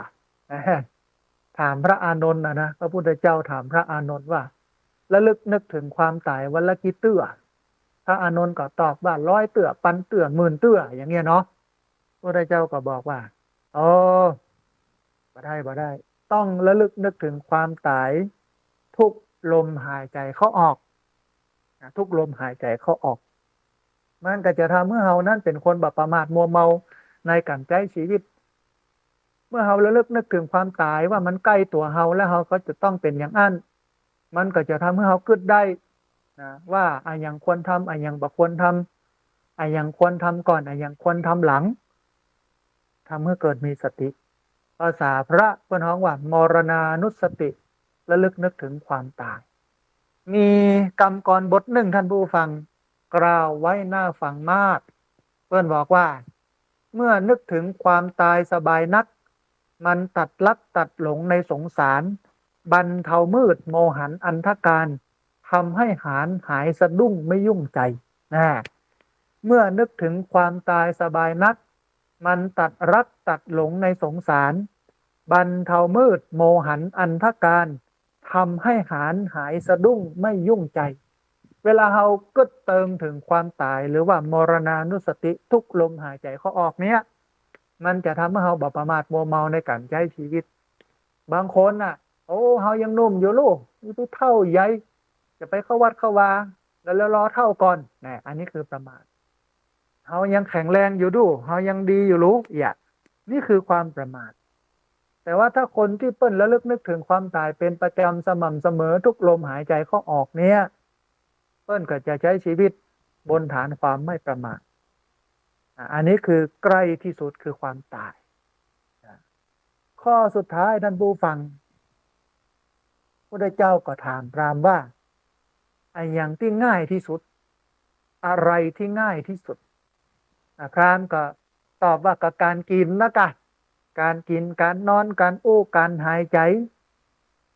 ถามพระอานนท์นะนะ พระพุทธเจ้าถามพระอานนท์ว่า ระลึกนึกถึงความต๋ายวันละกี่เตื้อ พระอานนท์ก็ตอบว่า ร้อยเตื้อ ปันเตื้อ หมื่นเตื้อ อย่างเงี้ยเนาะ พระพุทธเจ้าก็บอกว่า อ๋อ บ่ได้ บ่ได้ ต้องระลึกนึกถึงความต๋ายทุกลมหายใจ๋เข้าออก นะ ทุกลมหายใจ๋เข้าออก มันก็จะทำหื้อเฮานั้นเป๋นคนบ่ประมาทมัวเมาในก๋านใจ๊จีวิต เมื่อเฮาระลึกนึกถึงความต๋ายว่ามันใก้ตั๋วเฮา แล้วเฮาก็จะต้องเป๋นอย่างอั้น มันก็จะทำหื้อเฮากึ๊ดได้นะ ว่าอะหยังควรทำ อะหยังบ่ควรทำ อะหยังควรทำก่อน อะหยังควรทำหลัง ทำหื้อเกิดมีสติ ภาษาพระเปิ้นฮ้องว่า มรณานุสติ ระลึกนึกถึงความต๋าย มีกำกรบทนึ่งท่านผู้ฟัง กล่าวไว้น่าฟังมาก เปิ้นบอกว่า เมื่อนึกถึงความต๋ายสบายนัก มันตัดรักตัดหลงในสงสาร บรรเทามืดโมหันอันธการ ทำให้หานหายสะดุ้งไม่ยุ่งใจ นะ เมื่อนึกถึงความต๋ายสบายนัก มันตัดรักตัดหลงในสงสาร บรรเทามืดโมหันอันธการ ทำให้หานหายสะดุ้งไม่ยุ่งใจ เวลาเฮากึ๊ดเติงเถิงความต๋าย หรือว่ามรณานุสติทุกลมหายใจ๋เข้าออกเนี่ย มันจะทำหื้อเฮาบ่ประมาทมัวเมาในก๋านใจ๊จีวิต บางคนน่ะ โอ้ เฮายังหนุ่มอยู่ลูก จะไปเฒ่าใหญ่ จะไปเข้าวัดเข้าวา แล้วรอเฒ่าก่อน นะ อันนี้คือประมาท เฮายังแข็งแรงอยู่ลูก เฮายังดีอยู่ลูก อย่า นี่คือความประมาท แต่ว่าถ้าคนตี้เปิ้นระลึกนึกเถิงความต๋ายเป๋นประจ๋ำสม่ำเสมอทุกลมหายใจ๋เข้าออกเนี่ย เปิ้นก็จะใจ๊จีวิตบนฐานความไม่ประมาท อ่ะ อันนี้คือใก้ตี้สุดคือความต๋าย อ่ะ ข้อสุดท้ายต้านผู้ฟัง พุทธเจ้าก็ถามพราหมณ์ว่า อะหยังตี้ง่ายตี้สุด อะไรตี้ง่ายตี้สุด อ่ะ พราหมณ์ก็ตอบว่า ก็ก๋านกิ๋นนะกะ ก๋านกิ๋น ก๋านนอน ก๋านอู้ ก๋านหายใจ๋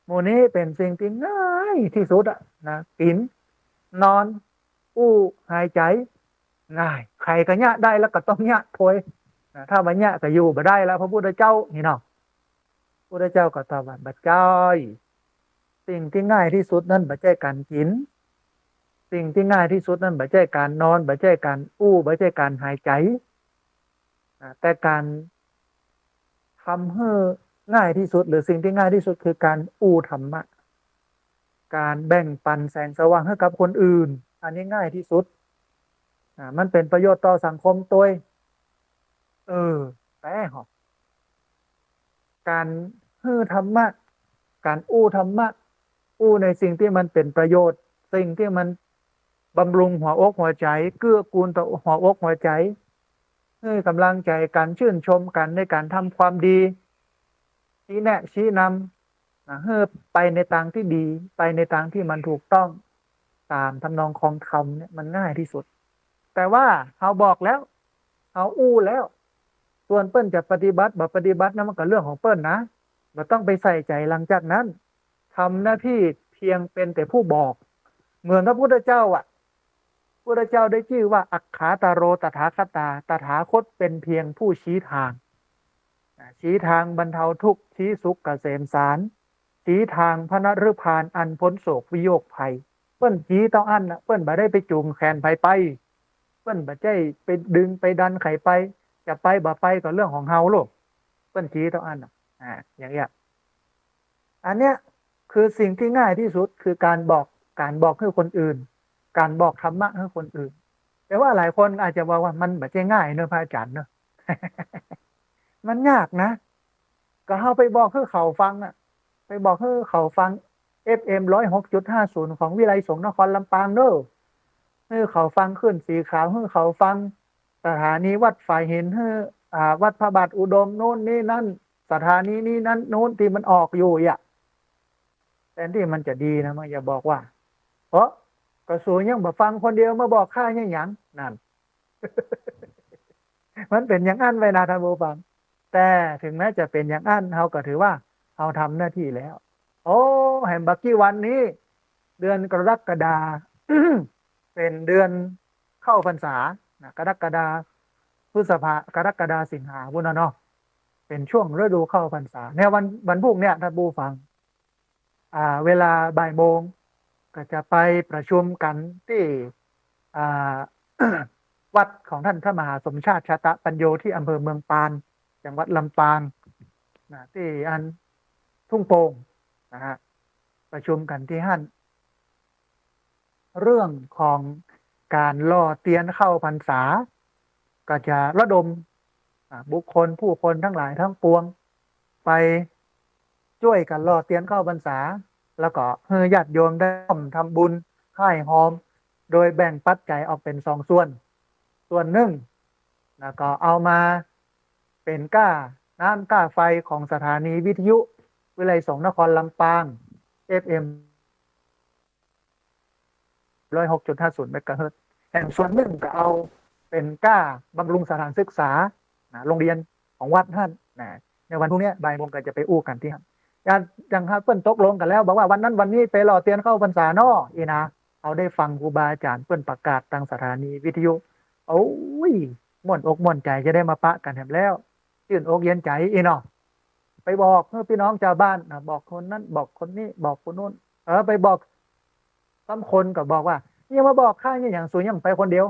หมู่นี้เป๋นสิ่งตี้ง่ายตี้สุดอะนะ กิ๋น นอน อู้ หายใจ๋ ง่าย ใผก็เยียะได้แล้วก็ต้องเยียะโตย นะ ถ้าบ่เยียะก็อยู่บ่ได้แล้ว พระพุทธเจ้านี่เนาะ พุทธเจ้าก็ตอบว่า บ่ใจ้ สิ่งตี้ง่ายตี้สุดนั้นบ่ใจ้ก๋านกิ๋น สิ่งตี้ง่ายตี้สุดนั้นบ่ใจ้ก๋านนอน บ่ใจ้ก๋านอู้ บ่ใจ้ก๋านหายใจ๋ อ่า แต่ก๋านทำหื้อง่ายตี้สุด หรือสิ่งตี้ง่ายตี้สุดคือก๋านอู้ธรรมะ ก๋านแบ่งปันแสงสว่างหื้อกับคนอื่น อันนี้ง่ายตี้สุด อ่า มันเป๋นประโยชน์ต่อสังคมโตย เออ แต่หอก ก๋านหื้อธรรมะ ก๋านอู้ธรรมะ อู้ในสิ่งตี้มันเป๋นประโยชน์ สิ่งตี้มันบำรุงหัวอกหัวใจ๋ เกื้อกูลต่อหัวอกหัวใจ๋ หื้อก๋ำลังใจ๋กั๋น ชื่นชมกั๋นในก๋านทำความดี ชี้แนะชี้นำ นะ หื้อไปในตางตี้ดี ไปในตางตี้มันถูกต้อง ต๋ามทำนองคองธรรมเนี่ย มันง่ายตี้สุด แต่ว่าเฮาบอกแล้ว เฮาอู้แล้ว ส่วนเปิ้นจะปฏิบัติบ่ปฏิบัตินั้นมันก็เรื่องของเปิ้นนะ บ่ต้องไปใส่ใจ๋หลังจากนั้น ทำหน้าตี้เพียงเป๋นแต่ผู้บอก เหมือนพระพุทธเจ้าอะ พุทธเจ้าได้จื้อว่า อักขาตาโร ตถาคตา ตถาคตเป๋นเพียงผู้ชี้ตาง อ่า ชี้ตางบรรเทาทุกข์ ชี้สุขเกษมสาร ชี้ตางพระนฤพานอันป๊นโศกวิโยคภัย เปิ้นชี้เต้าอั้นน่ะ เปิ้นบ่ได้ไปจูงแขนใผไป เปิ้นบ่ใจ้ไปดึงไปดันใผไป จะไปบ่ไปก็เรื่องของเฮาลูก เปิ้นชี้เต้าอั้นน่ะ อ่า อย่างเงี้ย อันเนี้ยคือสิ่งตี้ง่ายตี้สุด คือก๋านบอก ก๋านบอกหื้อคนอื่น ก๋านบอกธรรมะหื้อคนอื่น แต่ว่าหลายคนอาจจะบอกว่ามันบ่ใจ้ง่ายเนอะพระอาจ๋ารย์เนอะ มันยากนะ ก็เฮาไปบอกหื้อเขาฟังอะ ไปบอกหื้อเขาฟัง เอฟเอ็ม ร้อยหกจุดห้าศูนย์ ของวิทยาลัยสงฆ์นครลำปางเนอะ หื้อเขาฟังคลื่นสีขาว หื้อเขาฟังสถานีวัดฝายหิน หื้อ อ่า วัดพระบาทอุดมโน้นนี่นั่น สถานีนี่นั่นโน้นตี้มันออกอยู่อะ แทนตี้มันจะดีนะ มันจะบอกว่า เอ้อ ก็สูยังบ่ฟังคนเดียว มาบอกข้าเนี่ยหยัง นั่น มันเป๋นอย่างอั้นไปนะท่านผู้ฟัง แต่ถึงแม้จะเป๋นอย่างอั้น เฮาก็ถือว่าเฮาทำหน้าตี้แล้ว โอ้ แหมบ่กี่วันนี้ เดือนกรกฎา เป๋นเดือนเข้าพรรษานะ กรกฎา พฤษภา กรกฎา สิงหาพุ้นน่ะเนาะ เป๋นช่วงฤดูเข้าพรรษา เนี่ย วัน วันพูกเนี่ยท่านผู้ฟัง อ่า เวลาบ่ายโมง ก็จะไปประชุมกั๋นตี้ อ่า วัดของท่านพระมหาสมชาติชาตะปัญโญ ตี้อำเภอเมืองปาน จังหวัดลำปาง นะ ตี้อันทุ่งโป่ง นะฮะ ประชุมกั๋นตี้หั้น เรื่องของก๋านหล่อเตียนเข้าพรรษา ก็จะระดม อ่า บุคคลผู้คนตังหลายตังปวง ไปจ้วยกั๋นหล่อเตียนเข้าพรรษา แล้วก็หื้อญาติโยมได้ร่วมทำบุญฮ้ายฮอม โดยแบ่งปัจจัยออกเป๋นสองส่วน ส่วนนึ่ง แล้วก็เอามาเป๋นก้าน้ำก้าไฟของสถานีวิทยุวิทยาลัยสงฆ์นครลำปาง เอฟเอ็ม ร้อยหกจุดห้าศูนย์ เมกะเฮิรตซ์ แหมส่วนนึ่งก็เอาเป๋นก้าบำรุงสถานศึกษา นะ โรงเรียนของวัดหั้น นะ ในวันพูกเนี้ยบ่ายโมงก็จะไปอู้กั๋นตี้หั้น อย่าง อย่างหากเปิ้นตกลงกั๋นแล้ว บอกว่าวันนั้นวันนี้ไปหล่อเตียนเข้าพรรษาเนาะ อี้นะ เฮาได้ฟังครูบาอาจ๋ารย์เปิ้นประกาศตางสถานีวิทยุ โอ้ย ม่วนอกม่วนใจ๋ จะได้มาปะกั๋นแหมแล้ว จื้นอกเย็นใจ๋ อี้เนาะ ไปบอกหื้อปี้น้องจาวบ้านนะ บอกคนนั้น บอกคนนี้ บอกคนโน้น เออ ไปบอก บางคนก็บอกว่า ยังมาบอกข้าเนี่ยอย่าง สูยังไปคนเดียว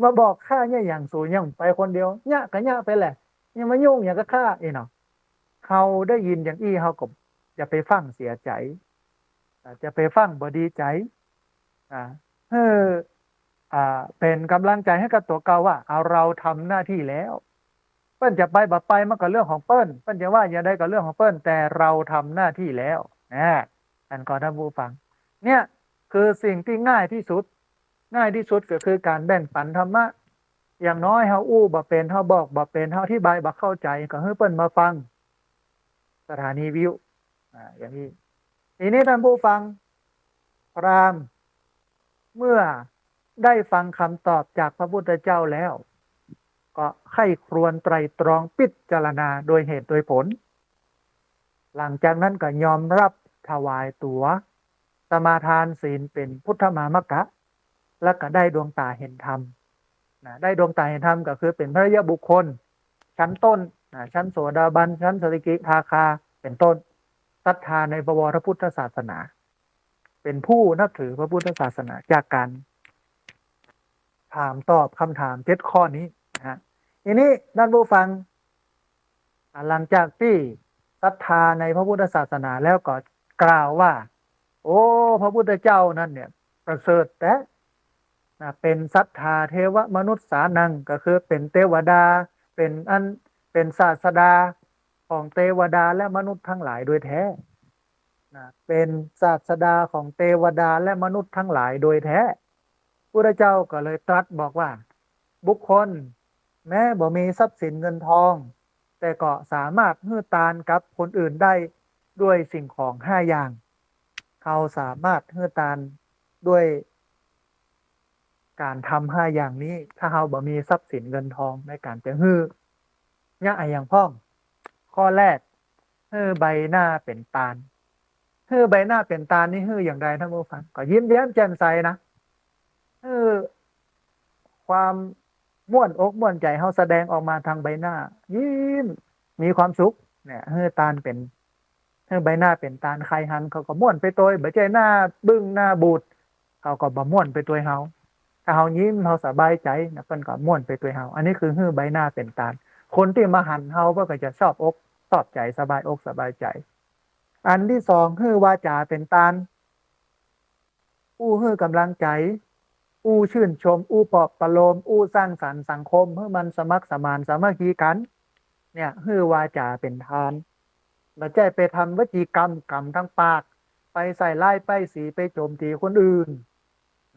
มาบอกข้าเนี่ยอย่าง สูยังไปคนเดียว เยียะก็เยียะไปแหละ ยังมายุ่งอย่างกับข้า อี้เนาะ เฮาได้ยินอย่างอี้ เฮาก็อย่าไปฟั่งเสียใจ๋ อ่า อย่าไปฟั่งบ่ดีใจ๋ อ่า หื้อ อ่า เป๋นก๋ำลังใจ๋หื้อกับตั๋วเก่าว่า เอา เราทำหน้าที่แล้ว เปิ้นจะไปบ่ไปมันก็เรื่องของเปิ้น เปิ้นจะว่าอย่างใดก็เรื่องของเปิ้น แต่เราทำหน้าที่แล้ว นะ อันก็ท่านผู้ฟัง เนี่ยคือสิ่งตี้ง่ายตี้สุด ง่ายตี้สุดก็คือก๋านแบ่งปันธรรมะ อย่างน้อยเฮาอู้บ่เป๋น เฮาบอกบ่เป๋น เฮาอธิบายบ่เข้าใจ๋ ก็หื้อเปิ้นมาฟัง สถานีวิทยุ อ่า อย่างนี้ ทีนี้ท่านผู้ฟัง พราหมณ์ เมื่อได้ฟังคำตอบจากพระพุทธเจ้าแล้ว ก็ใคร่ครวญไตร่ตรองพิจารณาโดยเหตุโดยผล หลังจากนั้นก็ยอมรับถวายตั๋ว สมาทานศีลเป๋นพุทธมามกะ แล้วก็ได้ดวงต๋าเห็นธรรม นะ ได้ดวงต๋าเห็นธรรมก็คือเป๋นพระอริยบุคคล ชั้นต้น นะ ชั้นโสดาบัน ชั้นสกิทาคา เป๋นต้น ศรัทธาในพระวรพุทธศาสนา เป๋นผู้นับถือพระพุทธศาสนา จากก๋านถามตอบคำถามเจ็ดข้อนี้นะฮะ ทีนี้ท่านผู้ฟัง อ่า หลังจากตี้ศรัทธาในพระพุทธศาสนาแล้วก็กล่าวว่า โอ้ พระพุทธเจ้านั้นเนี่ยประเสริฐแต๊ นะ เป๋นสัตถาเทวมนุษย์สานัง ก็คือเป๋นเตวดา เป๋นอัน เป๋นศาสดาของเตวดาและมนุษย์ทั้งหลายโดยแท้ นะ เป๋นศาสดาของเตวดาและมนุษย์ทั้งหลายโดยแท้ พุทธเจ้าก็เลยตรัสบอกว่า บุคคลแม้บ่มีทรัพย์สินเงินทอง แต่ก็สามารถหื้อตานกับคนอื่นได้ด้วยสิ่งของห้าอย่าง เฮาสามารถหื้อตานด้วยก๋านทำห้าอย่างนี้ ถ้าเฮาบ่มีทรัพย์สินเงินทองในก๋านจะหื้อ เยียะอะหยังพ่อง ข้อแรก หื้อใบหน้าเป๋นตาน หื้อใบหน้าเป๋นตานนี่หื้ออย่างใดท่านผู้ฟัง ก็ยิ้มแย้มแจ่มใสนะ หื้อความม่วนอกม่วนใจ๋เฮาแสดงออกมาทางใบหน้า ยิ้ม มีความสุข เนี่ย หื้อตานเป๋น หื้อใบหน้าเป๋นตาน ใผหันเขาก็ม่วนไปตวย บ่ใจ้หน้าบึ้งหน้าบูด เขาก็บ่ม่วนไปตวยเฮา ถ้าเฮายิ้มเฮาสบายใจ๋นะ เปิ้นก็ม่วนไปตวยเฮา อันนี้คือหื้อใบหน้าเป๋นตาน คนตี้มาหันเฮาเปิ้นก็จะชอบอกชอบใจ๋ สบายอกสบายใจ๋ อันตี้สอง หื้อวาจ๋าเป๋นตาน อู้หื้อก๋ำลังใจ๋ อู้ชื่นชม อู้ปลอบประโลม อู้สร้างสรรค์สังคมหื้อมันสมัครสมานสามัคคีกั๋น เนี่ย หื้อวาจ๋าเป๋นตาน บ่ใจ้ไปทำวจีกรรม กรรมตางปาก ไปใส่ร้ายป้ายสี ไปโจมตีคนอื่น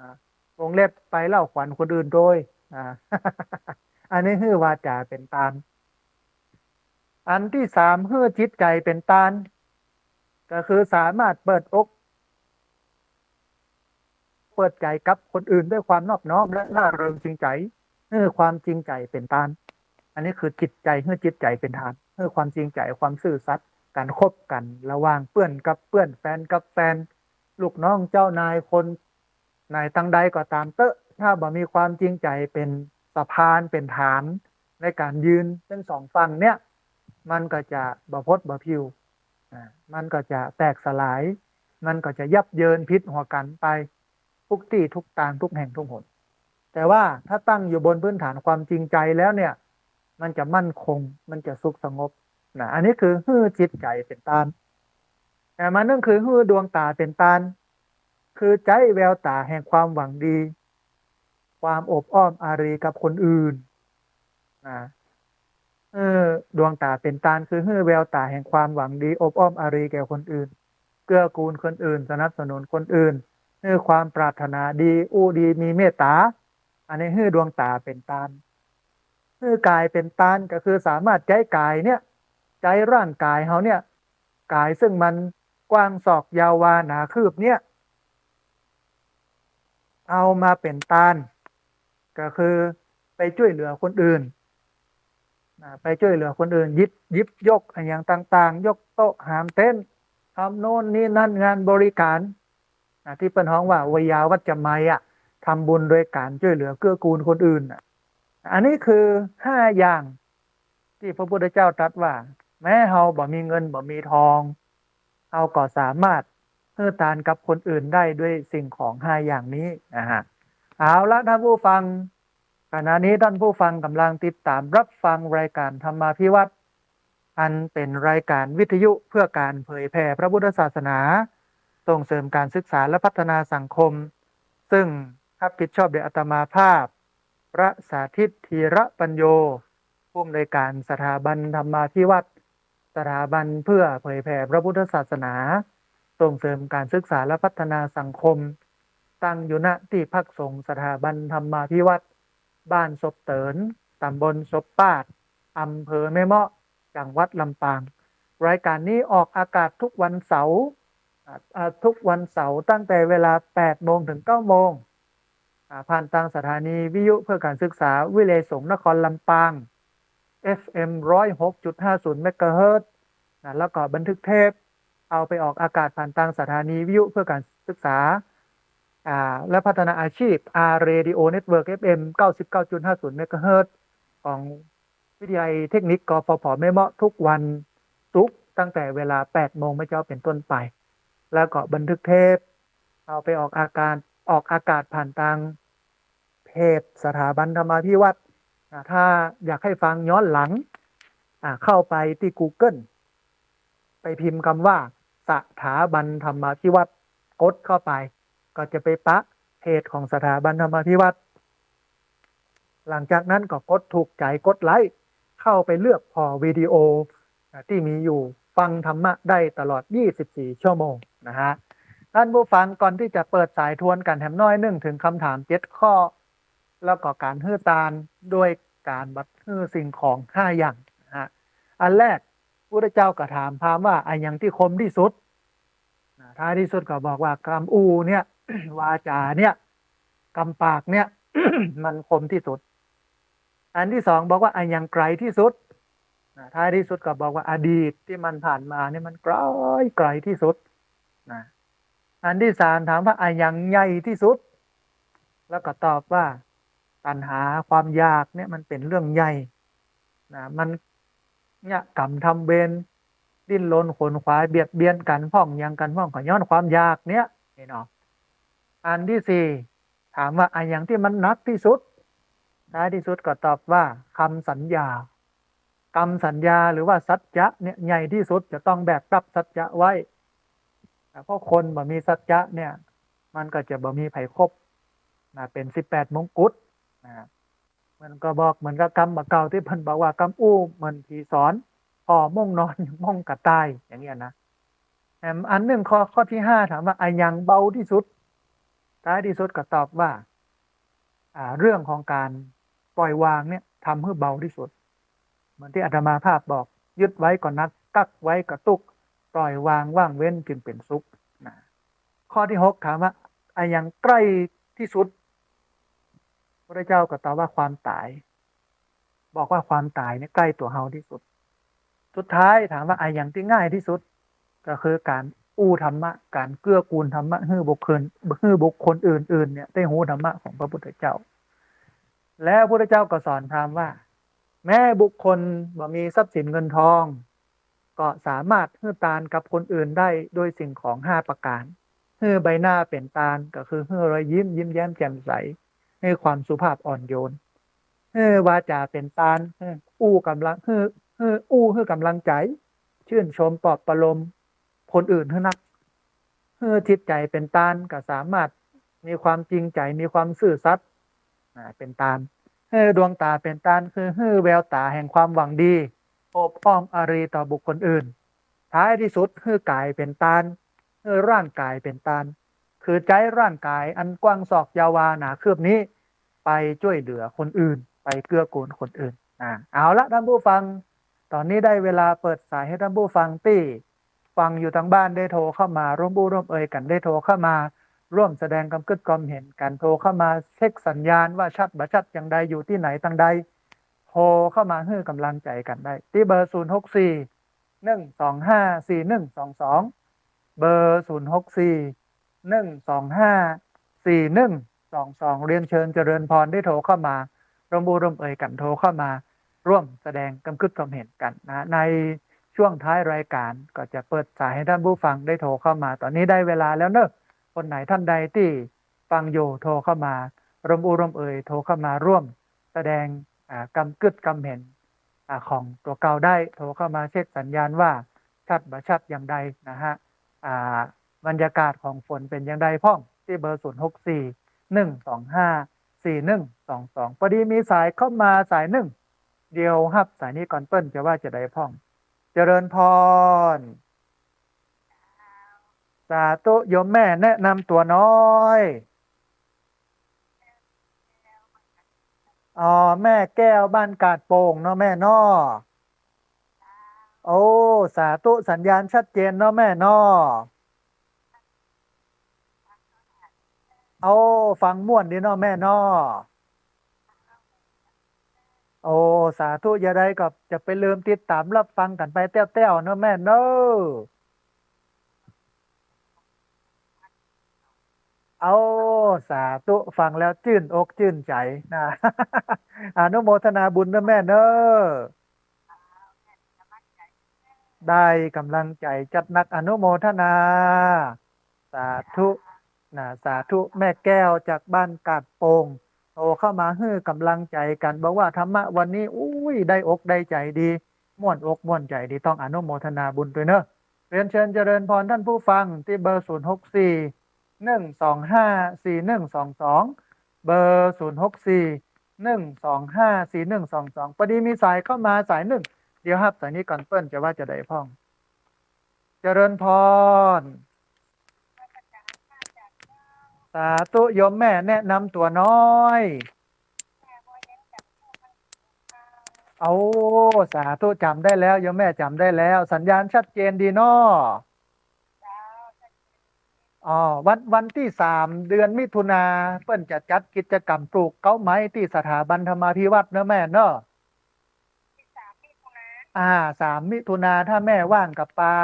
นะ วงเล็บไปเล่าขวัญคนอื่นตวย อ่า อันนี้หื้อวาจ๋าเป๋นตาน อันตี้สาม หื้อจิตใจ๋เป๋นตาน ก็คือสามารถเปิดอก เปิดใจ๋กับคนอื่นด้วยความนอบน้อมและร่าเริงจริงใจ๋ หื้อความจริงใจ๋เป๋นตาน อันนี้คือจิตใจ๋ หื้อจิตใจ๋เป๋นตาน หื้อความจริงใจ๋ ความซื่อสัตย์ ก๋านคบกั๋นระหว่างเปื้อนกับเปื้อน แฟนกับแฟน ลูกน้องเจ้านาย คนไหนตังใดก็ต๋ามเต๊อะ ถ้าบ่มีความจริงใจ๋เป๋นสะพาน เป๋นฐานในก๋านยืนตึงสองฝั่งเนี่ย มันก็จะบ่พดบ่ผิว อ่า มันก็จะแตกสลาย มันก็จะยับเยินผิดหัวกั๋นไป ทุกตี้ทุกตาง ทุกแห่งทุกหน แต่ว่าถ้าตั้งอยู่บนพื้นฐานความจริงใจ๋แล้วเนี่ย มันจะมั่นคง มันจะสุขสงบ นะ อันนี้คือหื้อจิตใจ๋เป๋นตาน แต่มานึ่งคือหื้อดวงต๋าเป๋นตาน คือใจ๊แววต๋าแห่งความหวังดี ความอบอ้อมอารีกับคนอื่น นะ เออ ดวงต๋าเป๋นตานคือหื้อแววต๋าแห่งความหวังดี อบอ้อมอารีแก่คนอื่น เกื้อกูลคนอื่น สนับสนุนคนอื่น หื้อความปรารถนาดี อู้ดี มีเมตต๋า อันนี้หื้อดวงต๋าเป๋นตาน หื้อกายเป๋นตานก็คือสามารถใจ๊กายเนี่ย ใจ๊ร่างกายเฮาเนี่ย กายซึ่งมันกว้างศอกยาววาหนาคืบเนี่ย เอามาเป๋นตาน ก็คือไปจ้วยเหลือคนอื่น นะ ไปจ้วยเหลือคนอื่น หยิบ หยิบยกอะหยังต่างๆ ยกโต๊ะหามเต็นท์ ทำโน่นนี่นั่น งานบริการ นะ ตี้เปิ้นฮ้องว่า ไวยาวัจจะไมยอะ ทำบุญโดยก๋านจ้วยเหลือเกื้อกูลคนอื่นน่ะ อันนี้คือห้าอย่างตี้พระพุทธเจ้าตรัสว่า แม้เฮาบ่มีเงินบ่มีทอง เฮาก็สามารถ หื้อตานกับคนอื่นได้ด้วยสิ่งของห้าอย่างนี้นะฮะ เอาละท่านผู้ฟัง ขณะนี้ท่านผู้ฟังกำลังติดตามรับฟังรายการธรรมาภิวัตน์ อันเป็นรายการวิทยุเพื่อการเผยแผ่พระพุทธศาสนา ส่งเสริมการศึกษาและพัฒนาสังคม ซึ่งรับผิดชอบโดยอาตมาภาพ พระสาธิต ธีระปัญโญ ผู้อำนวยการสถาบันธรรมาภิวัตน์ สถาบันเพื่อเผยแผ่พระพุทธศาสนา ส่งเสริมการศึกษาและพัฒนาสังคม ตั้งอยู่ ณ ตี้พักสงฆ์สถาบันธรรมาภิวัตน์ บ้านศพเติน ตำบลศพปาด อำเภอแม่เมาะ จังหวัดลำปาง รายการนี้ออกอากาศทุกวันเสาร์ อ่า อ่า ทุกวันเสาร์ตั้งแต่เวลาแปดโมงถึงเก้าโมง อ่า ผ่านตางสถานีวิทยุเพื่อการศึกษาวิทยาลัยสงฆ์นครลำปาง เอฟเอ็ม ร้อยหกจุดห้าศูนย์ เมกะเฮิรตซ์ นะ แล้วก็บันทึกเทป เอาไปออกอากาศผ่านตางสถานีวิทยุเพื่อการศึกษา อ่า และพัฒนาอาชีพ อาร์ เรดิโอ เน็ตเวิร์ก เอฟเอ็ม เก้าสิบเก้าจุดห้าศูนย์ เมกะเฮิรตซ์ ของวิทยาลัยเทคนิค กฟผ แม่เมาะ ทุกวันศุกร์ตั้งแต่เวลาแปดโมงเมื่อเช้าเป็นต้นไป แล้วก็บันทึกเทป เอาไปออกอากาศ ออกอากาศผ่านตางเพจสถาบันธรรมาภิวัตน์ อ่า ถ้าอยากให้ฟังย้อนหลัง อ่า เข้าไปตี้ กูเกิล ไปพิมพ์กำว่าสถาบันธรรมาภิวัตน์ กดเข้าไป ก็จะไปปะเพจของสถาบันธรรมาภิวัตน์ หลังจากนั้นก็กดถูกใจ๋ กดไลก์ เข้าไปเลือกผ่อวิดีโอ อ่า ตี้มีอยู่ ฟังธรรมะได้ตลอดยี่สิบสี่ชั่วโมงนะฮะ ท่านผู้ฟัง ก่อนตี้จะเปิดสายทวนกั๋นแหมน้อยนึ่งเถิงกำถามเจ็ดข้อ แล้วก็ก๋านหื้อตานด้วยก๋านบ่หื้อสิ่งของห้าอย่างนะฮะ อันแรก พุทธเจ้าก็ถามพราหมณ์ว่า อะหยังตี้คมตี้สุด นะ ท้ายตี้สุดก็บอกว่ากำอู้เนี่ย วาจ๋าเนี่ย กำปากเนี่ย มันคมตี้สุด อันตี้สองบอกว่า อะหยังไก๋ตี้สุด นะ ท้ายตี้สุดก็บอกว่าอดีตตี้มันผ่านมาเนี่ยมันไก๋ ไก๋ตี้สุด นะ อันตี้สามถามว่า อะหยังใหญ่ตี้สุด แล้วก็ตอบว่า ตัณหา ความอยากเนี่ยมันเป๋นเรื่องใหญ่ นะ มันเนี่ยกรรมทำเวร ดิ้นรนขวนขวายเบียดเบียนกั๋นพ่อง หยังกั๋นพ่อง ก็ย้อนความอยากเนี่ย นี่เนาะ อันตี้สี่ถามว่า อะหยังตี้มันหนักตี้สุด ท้ายตี้สุดก็ตอบว่ากำสัญญา กำสัญญาหรือว่าสัจจะเนี่ยใหญ่ตี้สุด จะต้องแบกรับสัจจะไว้ นะ เพราะคนบ่มีสัจจะเนี่ย มันก็จะบ่มีใผคบ นะ เป๋นสิบแปดมงกุฎ นะ มันก็บอกเหมือนกับกำบ่าเก่าตี้เปิ้นบอกว่ากำอู้เหมือนผีสอน ผ่อม่วงนอนยังม่วงกระต่าย อย่างเงี้ยนะ แถมอันนึ่งข้อ ข้อตี้ห้าถามว่า อะหยังเบาตี้สุด ท้ายตี้สุดก็ตอบว่า อ่า เรื่องของก๋านปล่อยวางเนี่ยทำหื้อเบาตี้สุด เหมือนตี้อาตมาภาพบอก ยึดไว้ก็หนัก กั๊กไว้ก็ตุ๊กข์ ปล่อยวางว่างเว้นจึงเป๋นสุข นะ ข้อตี้หกถามว่า อะหยังใก้ตี้สุด พระเจ้าก็ตอบว่าความต๋าย บอกว่าความต๋ายเนี่ยใก้ตั๋วเฮาตี้สุด สุดท้ายถามว่า อะหยังตี้ง่ายตี้สุด ก็คือก๋านอู้ธรรมะ ก๋านเกื้อกูลธรรมะ หื้อบุคคล หื้อบุคคลอื่นๆ เนี่ยได้ฮู้ธรรมะของพระพุทธเจ้า แล้วพระพุทธเจ้าก็สอนพราหมณ์ว่า แม้บุคคลบ่มีทรัพย์สินเงินทอง ก็สามารถหื้อตานกับคนอื่นได้ด้วยสิ่งของห้าประก๋าน หื้อใบหน้าเป๋นตาน ก็คือหื้อรอยยิ้ม ยิ้มแย้มแจ่มใส หื้อความสุภาพอ่อนโยน หื้อวาจ๋าเป๋นตาน หื้ออู้ก๋ำลัง หื้อ หื้ออู้หื้อก๋ำลังใจ๋ จื้นชมปลอบประโลมคนอื่นหื้อนัก หื้อจิตใจ๋เป๋นตาน ก็สามารถมีความจริงใจ๋ มีความซื่อสัตย์ อ่า เป๋นตาน หื้อดวงต๋าเป๋นตาน คือหื้อแววต๋าแห่งความหวังดี โอบอ้อมอารีต่อบุคคลอื่น ท้ายตี้สุด หื้อก๋ายเป๋นตาน หื้อร่างก๋ายเป๋นตาน คือใจ๊ร่างก๋ายอันกว้างศอกยาววาหนาคืบนี้ ไปจ้วยเหลือคนอื่น ไปเกื้อกูลคนอื่น อ่า เอาละท่านผู้ฟัง ต๋อนนี้ได้เวลาเปิดสายหื้อท่านผู้ฟังตี้ฟังอยู่ตางบ้านได้โทรเข้ามาร่วมอู้ร่วมเอยกั๋น ได้โทรเข้ามาร่วมแสดงความกึ๊ดความเห็นกั๋น โทรเข้ามาเช็คสัญญาณว่าชัดบ่ชัดอย่างใด อยู่ตี้ไหนตางใด โทรเข้ามาหื้อก๋ำลังใจ๋กั๋นได้ตี้เบอร์ ศูนย์หกสี่ หนึ่งสองห้า สี่หนึ่งสองสอง เบอร์ ศูนย์หกสี่ หนึ่งสองห้า สี่หนึ่งสองสอง เรียนเชิญเจริญพรได้โทรเข้ามาร่วมอู้ร่วมเอยกั๋น โทรเข้ามาร่วมแสดงความกึ๊ดความเห็นกั๋นนะ ใน ช่วงท้ายรายการก็จะเปิดสายให้ท่านผู้ฟังได้โทรเข้ามา ต๋อนนี้ได้เวลาแล้วเนอะ คนไหนท่านใดตี้ฟังอยู่โทรเข้ามา ร่วมอู้ร่วมเอ่ย โทรเข้ามาร่วมแสดง อ่า กำกึ๊ดกำเห็น อ่า ของตั๋วเก่าได้ โทรเข้ามาเช็คสัญญาณว่าชัดบ่ชัดอย่างใดนะฮะ อ่า บรรยากาศของฝนเป๋นอย่างใดพ่อง ตี้เบอร์ ศูนย์หกสี่ หนึ่งสองห้า สี่หนึ่งสองสอง พอดีมีสายเข้ามาสายนึ่ง เดี๋ยวฮับสายนี้ก่อนเปิ้นจะว่าจะใดพ่อง เจริญพร สาธุ โยมแม่แนะนำตั๋วหน้อย อ๋อ แม่แก้วบ้านกาดโป่งเนาะแม่เนาะ โอ้ สาธุ สัญญาณชัดเจนเนาะแม่เนาะ โอ้ ฟังม่วนดีเนาะแม่เนาะ โอ้ สาธุ จะใดก็จะไปลืมติดต๋ามรับฟังกั๋นไปแต๊วๆ เนาะแม่เนาะ โอ้ สาธุ ฟังแล้วจื้นอกจื้นใจ๋นะ อนุโมทนาบุญเนาะแม่เนาะ ได้ก๋ำลังใจ๋จัดหนัก อนุโมทนา สาธุ นะ สาธุ แม่แก้วจากบ้านกาดโป่ง โทรเข้ามาหื้อก๋ำลังใจ๋กั๋น บอกว่าธรรมะวันนี้ อุ้ย ได้อกได้ใจ๋ดี ม่วนอกม่วนใจ๋ดี ต้องอนุโมทนาบุญตวยเนาะ เรียนเชิญเจริญพรท่านผู้ฟังตี้เบอร์ ศูนย์หกสี่ หนึ่งสองห้า สี่หนึ่งสองสอง เบอร์ ศูนย์หกสี่ หนึ่งสองห้า สี่หนึ่งสองสอง พอดีมีสายเข้ามาสายนึ่ง เดี๋ยวฮับสายนี้ก่อนเปิ้นจะว่าจะใดพ่อง เจริญพร สาธุ โยมแม่แนะนำตั๋วหน้อย โอ้ สาธุ จ๋ำได้แล้ว โยมแม่จ๋ำได้แล้ว สัญญาณชัดเจนดีเนาะ อ๋อ วัน วันตี้สาม เดือนมิถุนา เปิ้นจะจัดกิจกรรมปลูกเก๊าไม้ตี้สถาบันธรรมาภิวัฒน์เนาะแม่เนาะ อ่า สาม มิถุนา ถ้าแม่ว่างก็ปา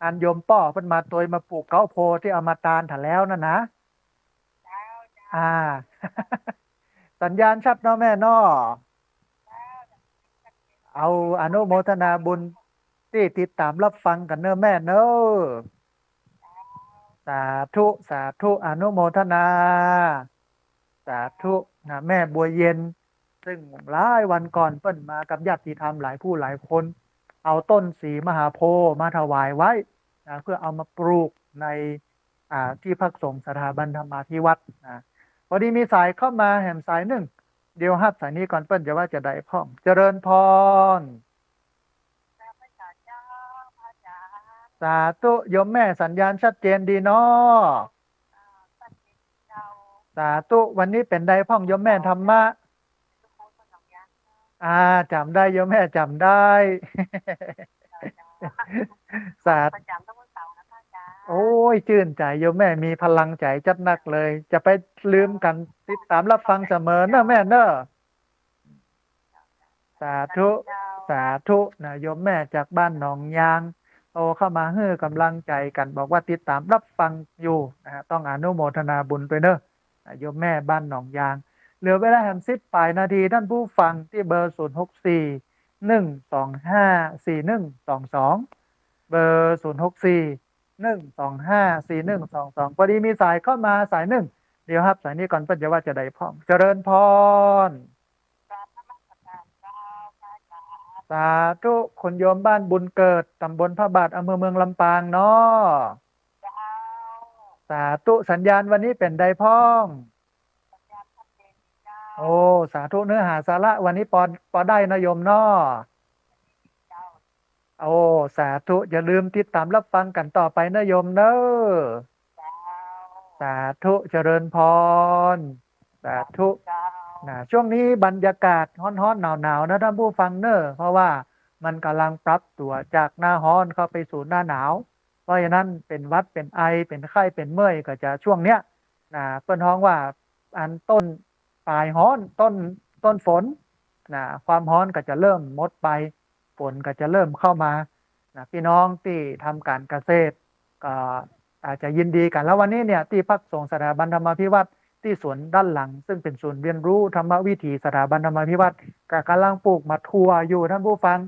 อันโยมป้อเปิ้นมาตวยมาปลูกเก๊าโพธิ์ตี้เอามาตานถ่าแล้วนั่นนะ อ่า สัญญาณชัดเนาะแม่เนาะ เอาอนุโมทนาบุญตี้ติดต๋ามรับฟังกั๋นเนาะแม่เนาะ สาธุ สาธุ อนุโมทนา สาธุ นะ แม่บัวเย็น ซึ่งหลายวันก่อนเปิ้นมากับญาติธรรมหลายผู้หลายคน เอาต้นศรีมหาโพธิ์มาถวายไว้ นะ เพื่อเอามาปลูกใน อ่า ที่พักสงฆ์สถาบันธรรมาภิวัฒน์ นะ พอดีมีสายเข้ามาแหมสายนึ่ง เดี๋ยวฮับสายนี้ก่อนเปิ้นจะว่าจะใดพ่อง เจริญพร สาธุ โยมแม่สัญญาณชัดเจนดีเนาะ สาธุ วันนี้เป๋นใดพ่องโยมแม่ธรรมะ อ่า จ๋ำได้โยมแม่จ๋ำได้ สาธุ โอ้ย จื้นใจ๋โยมแม่มีพลังใจ๋จัดหนักเลย จะไปลืมกั๋น ติดต๋ามรับฟังเสมอเนาะแม่เนาะ สาธุ สาธุ นะ โยมแม่จากบ้านหนองยาง โทรเข้ามาหื้อก๋ำลังใจ๋กั๋น บอกว่าติดต๋ามรับฟังอยู่ นะฮะ ต้องอนุโมทนาบุญตวยเนาะ นะ โยมแม่บ้านหนองยาง เหลือเวลาแหมสิบปลายนาที ท่านผู้ฟังตี้เบอร์ ศูนย์หกสี่ หนึ่งสองห้า สี่หนึ่งสองสอง เบอร์ ศูนย์หกสี่ หนึ่งสองห้า สี่หนึ่งสองสอง พอดีมีสายเข้ามาสายนึ่ง เดี๋ยวฮับสายนี้ก่อนเปิ้นจะว่าจะใดพ่อง เจริญพร สาธุ คุณโยมบ้านบุญเกิด ต๋ำบลพระบาท อำเภอเมืองลำปางเนาะ สาธุ สัญญาณวันนี้เป๋นใดพ่อง โอ้ สาธุ เนื้อหาสาระวันนี้ปอ ปอได้เนาะโยมเนาะ โอ้ สาธุ อย่าลืมติดต๋ามรับฟังกั๋นต่อไปเนาะโยมเนาะ สาธุ เจริญพร สาธุ นะ ช่วงนี้บรรยากาศฮ้อนๆ หนาวๆ นะท่านผู้ฟังเนาะ เพราะว่ามันก๋ำลังปรับตั๋วจากหน้าฮ้อนเข้าไปสู่หน้าหนาว เพราะฉะนั้นเป๋นหวัด เป๋นไอ เป๋นไข้ เป๋นเมื่อย ก็จะช่วงเนี้ย นะ เปิ้นฮ้องว่าอันต้นปลายฮ้อน ต้น ต้นฝน นะ ความฮ้อนก็จะเริ่มหมดไป ฝนก็จะเริ่มเข้ามา นะ พี่น้องตี้ทำก๋านเกษตร ก็อาจจะยินดีกั๋น แล้ววันนี้เนี่ย ตี้พักสงฆ์สถาบันธรรมาภิวัฒน์ ตี้สวนด้านหลัง ซึ่งเป๋นศูนย์เรียนรู้ธรรมวิถีสถาบันธรรมาภิวัฒน์ ก็ก๋ำลังปลูกหมากถั่วอยู่ท่านผู้ฟัง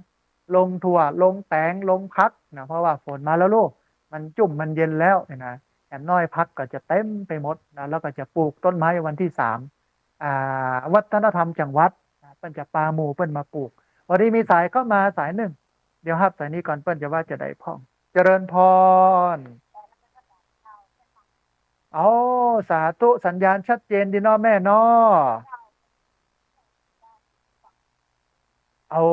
ลงถั่ว ลงแตง ลงผักนะ เพราะว่าฝนมาแล้วลูก มันจุ่มมันเย็นแล้วเนี่ยนะ แหมน้อยผักก็จะเต็มไปหมดนะ แล้วก็จะปลูกต้นไม้วันตี้สาม อ่า วัฒนธรรมจังหวัดนะ เปิ้นจะปาหมู่เปิ้นมาปลูก พอดีมีสายเข้ามาสายนึ่ง เดี๋ยวฮับสายนี้ก่อน เปิ้นจะว่าจะใดพ่อง เจริญพร โอ้ สาธุ สัญญาณชัดเจนดีเนาะแม่เนาะ โอ้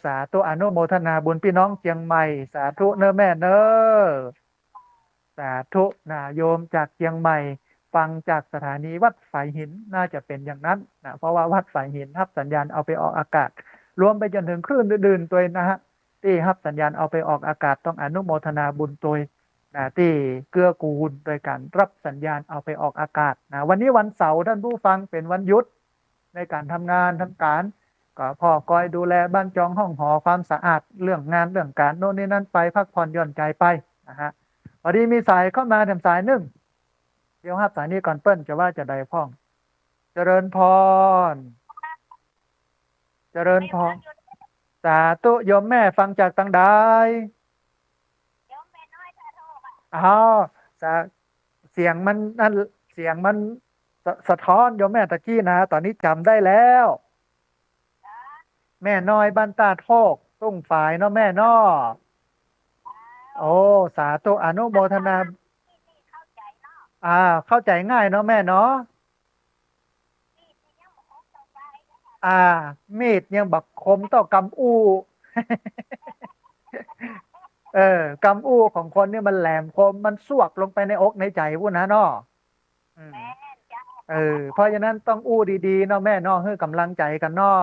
สาธุ อนุโมทนาบุญพี่น้องเจียงใหม่ สาธุเน้อแม่เน้อ สาธุนะ โยมจากเจียงใหม่ ฟังจากสถานีวัดฝายหิน น่าจะเป็นอย่างนั้นนะ เพราะว่าวัดฝายหินฮับสัญญาณเอาไปออกอากาศ รวมไปจนถึงคลื่นอื่นๆ ตวยนะฮะ ตี้ฮับสัญญาณเอาไปออกอากาศ ต้องอนุโมทนาบุญตวยนะ ตี้เกื้อกูลโดยการฮับสัญญาณเอาไปออกอากาศนะ วันนี้วันเสาร์ ท่านผู้ฟัง เป๋นวันหยุดในการทำงานทำก๋าน ก็พ่อคอยดูแลบ้านจองห้องหอ ความสะอาด เรื่องงานเรื่องก๋านโน่นนี่นั้นไป พักผ่อนหย่อนใจ๋ไปนะฮะ พอดีมีสายเข้ามาแถมสายนึ่ง เดี๋ยวฮับสายนี้ก่อน เปิ้นจะว่าจะใดพ่อง เจริญพร เจริญพร สาธุ โยมแม่ฟังจากตางใด โยมแม่น้อยท่าโทกอะ อ้าว สะ- เสียงมันนั่น เสียงมันสะ- สะท้อนโยมแม่ตะกี้นะ ต๋อนนี้จ๋ำได้แล้ว แม่น้อยบ้านต้าโทก ตุ้งฝายเนาะแม่เนาะ โอ้ สาธุ อนุโมทนา เข้าใจ๋เนาะ อ่า เข้าใจ๋ง่ายเนาะแม่เนาะ อ่า มีดยังบ่คมเต้ากำอู้ เออ กำอู้ของคนนี่มันแหลมคม มันสวกลงไปในอกในใจ๋ปู้นนะเนาะ อืม แม่นเจ้า เออ เพราะฉะนั้นต้องอู้ดีๆ เนาะแม่เนาะ หื้อก๋ำลังใจ๋กั๋นเนาะ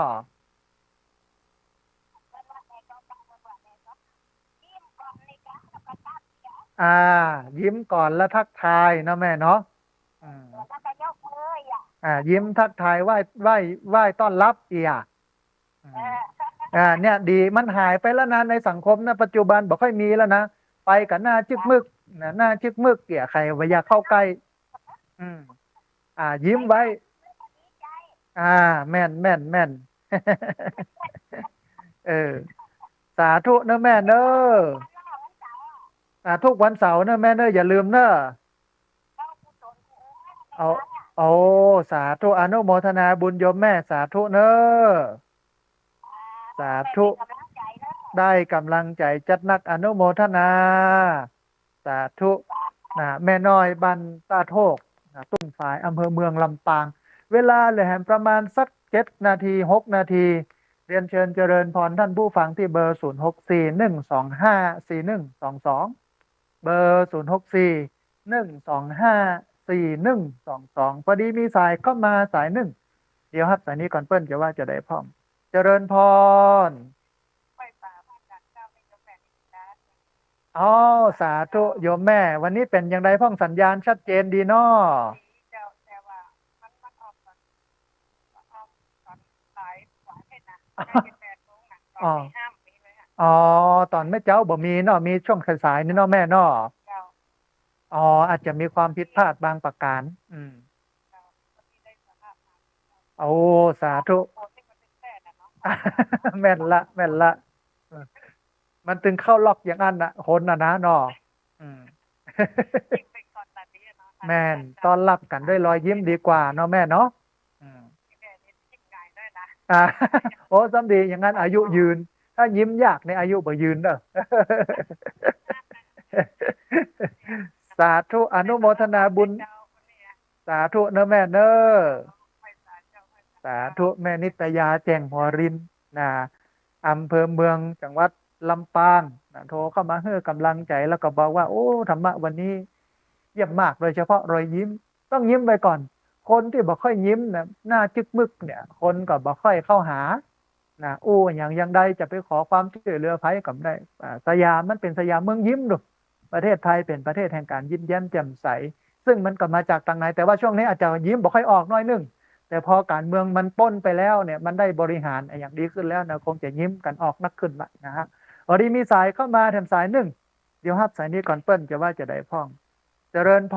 อ่า ยิ้มก่อนแล้วทักทายเนาะแม่เนาะ อืม แล้วก็ยกมืออ่ะ อ่า ยิ้มทักทายไหว้ ไหว้ ไหว้ต้อนฮับเอียะ อืม เออ อ่า เนี่ยดี มันหายไปแล้วนะ ในสังคมนะ ปัจจุบันบ่ค่อยมีแล้วนะ ไปกั๋นหน้าจึกมึกนะ หน้าจึกมึกเอียะ ใผบ่อยากเข้าใก้ อืม อ่า ยิ้มไว้ อ่า แม่น แม่น แม่น เออ สาธุเน้อแม่เน้อ อ่า ทุกวันเสาร์เน้อแม่เน้อ อย่าลืมเน้อ เอา โอ้ สาธุ อนุโมทนาบุญโยมแม่ สาธุเน้อ สาธุ ได้ก๋ำลังใจ๋จัดนัก อนุโมทนา สาธุ นะ แม่น้อยบ้านต้าโทก นะ ตุ้งฝาย อำเภอเมืองลำปาง เวลาเหลือแหมประมาณสักเจ็ดนาที หกนาที เรียนเชิญเจริญพรท่านผู้ฟังตี้เบอร์ ศูนย์หกสี่ หนึ่งสองห้า สี่หนึ่งสองสอง เบอร์ ศูนย์หกสี่ หนึ่งสองห้า สี่หนึ่งสองสอง พอดีมีสายเข้ามาสายนึ่ง เดี๋ยวฮับสายนี้ก่อน เปิ้นจะว่าจะใดพ่อง เจริญพร อ๋อ สาธุโยมแม่ วันนี้เป๋นอย่างใดพ่อง สัญญาณชัดเจนดีเนาะ ดีเจ้า แต่ว่ามัน มันออกต๋อน มันออกต๋อนสายกว่าเฮ็ดนะ น่าจะแปดโมงนะ ต๋อน อ๋อ ตีห้ามีเลยอะ อ๋อ ต๋อนเมื่อเจ๊าบ่มีเนาะ มีช่วงสายๆ นี่เนาะแม่เนาะ เจ้า อ๋อ อาจจะมีความผิดพลาดบางประการ อืม เจ้า วันนี้ได้สภาพมา โอ้ สาธุ โอ้ นี่มันเป็นแพทย์อะเนาะ แม่นละ แม่นละ เออ มันตึงเข้าล็อกอย่างนั้นน่ะ คนน่ะนะเนาะ อืม ยิ้มไปก่อนตอนนี้อะเนาะ แม่น ต้อนฮับกั๋นด้วยรอยยิ้มดีกว่าเนาะแม่เนาะ อืม แม่นี่ยิ้มง่ายด้วยนะ อ่า โอ้ ซ้ำดี อย่างนั้นอายุยืน ถ้ายิ้มยากนี่อายุบ่ยืนเด้อ สาธุ อนุโมทนาบุญ เจ้าคนนี้อะ สาธุเน้อแม่เน้อ สาธุ แม่นิตยา แจ่งหัวริน นะ อำเภอเมือง จังหวัดลำปาง นะ โทรเข้ามาหื้อก๋ำลังใจ๋ แล้วก็บอกว่า โอ้ ธรรมะวันนี้เยี่ยมมาก โดยเฉพาะรอยยิ้ม ต้องยิ้มไว้ก่อน คนตี้บ่ค่อยยิ้มนะ หน้าจึกมึกเนี่ย คนก็บ่ค่อยเข้าหา นะ อู้อะหยังอย่างใด จะไปขอความจ้วยเหลือใผก็บ่ได้ อ่า สยามมันเป๋นสยามเมืองยิ้มดู ประเทศไทยเป๋นประเทศแห่งการยิ้มแย้มแจ่มใส ซึ่งมันก็มาจากตางใน แต่ว่าช่วงนี้อาจจะยิ้มบ่ค่อยออกหน้อยนึ่ง แต่พอก๋านเมืองมันป๊นไปแล้วเนี่ย มันได้บริหารอะหยังดีขึ้นแล้วนะ คงจะยิ้มกั๋นออกนักขึ้นละนะฮะ พอดีมีสายเข้ามาแถมสายนึ่ง เดี๋ยวฮับสายนี้ก่อน เปิ้นจะว่าจะใดพ่อง เจริญพ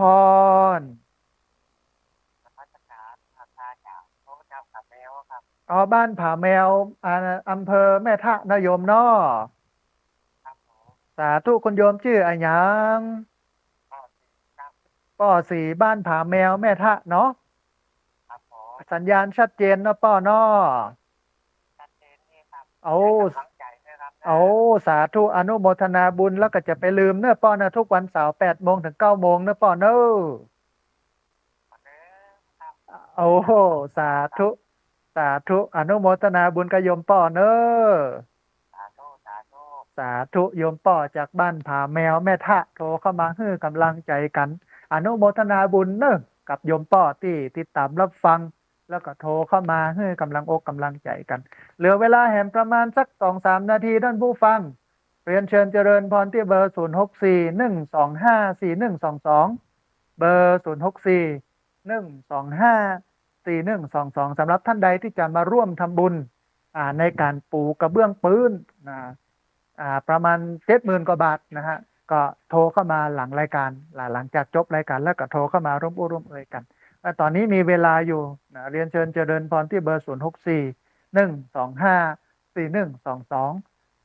ร นมัสการครับอาจารย์ โอ้ เจ้า ผาแมวครับ อ๋อ บ้านผาแมว อ่า อำเภอแม่ทะเนาะโยมเนาะ สาธุ คุณโยมจื้ออะหยัง ป้อศรี ครับ ป้อศรี บ้านผาแมว แม่ทะเนาะ ครับผม สัญญาณชัดเจนเนาะป้อเนาะ ชัดเจนดีครับ โอ้ ให้กำลังใจด้วยครับนะ โอ้ สาธุ อนุโมทนาบุญ แล้วก็จะไปลืมเนาะป้อเนาะ ทุกวันเสาร์แปดโมงถึงเก้าโมงเนาะป้อเนาะ โอ้โห สาธุ สาธุ อนุโมทนาบุญกับโยมป้อเนาะ สาธุ สาธุ สาธุ โยมป้อจากบ้านผาแมว แม่ทะ โทรเข้ามาหื้อกำลังใจ๋กั๋น อนุโมทนาบุญเนาะกับโยมป้อตี้ติดต๋ามรับฟัง แล้วก็โทรเข้ามาหื้อกำลังอกกำลังใจ๋กั๋น เหลือเวลาแหมประมาณสักสองสามนาที ท่านผู้ฟัง เรียนเชิญเจริญพรที่เบอร์ ศูนย์หกสี่ หนึ่งสองห้า สี่หนึ่งสองสอง เบอร์ ศูนย์หกสี่ หนึ่งสองห้า สี่หนึ่งสองสอง สำหรับท่านใดที่จะมาร่วมทำบุญ อ่า ในก๋านปูกระเบื้องปื๊นนะ อ่า ประมาณเจ็ดหมื่นกว่าบาทนะฮะ ก็โทรเข้ามาหลังรายการ หลัง หลังจากจบรายการแล้วก็โทรเข้ามาร่วมอู้ร่วมเอยกั๋น และต๋อนนี้มีเวลาอยู่นะ เรียนเชิญเจริญพรที่เบอร์ ศูนย์หกสี่ หนึ่งสองห้า สี่หนึ่งสองสอง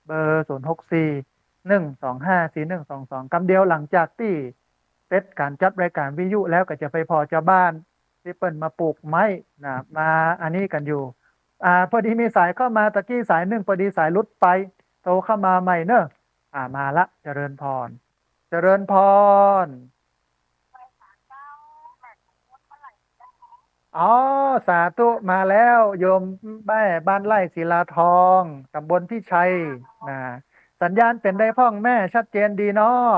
เบอร์ ศูนย์หกสี่ หนึ่งสองห้า สี่หนึ่งสองสอง กำเดียวหลังจากตี้เสร็จก๋านจัดรายก๋านวิทยุแล้วก็จะไปผ่อจาวบ้านตี้เปิ้นมาปูกไม้นะ มาอันนี้กั๋นอยู่ อ่า พอดีมีสายเข้ามาตะกี้สายนึ่ง พอดีสายหลุดไป โทรเข้ามาใหม่เนาะ อ่า มาละ เจริญพร เจริญพร อ๋อ สาธุ มาแล้ว โยมแม่บ้านไร่ศิลาทอง ต๋ำบลพิชัยนะ สัญญาณเป๋นใดพ่องแม่ ชัดเจนดีเนาะ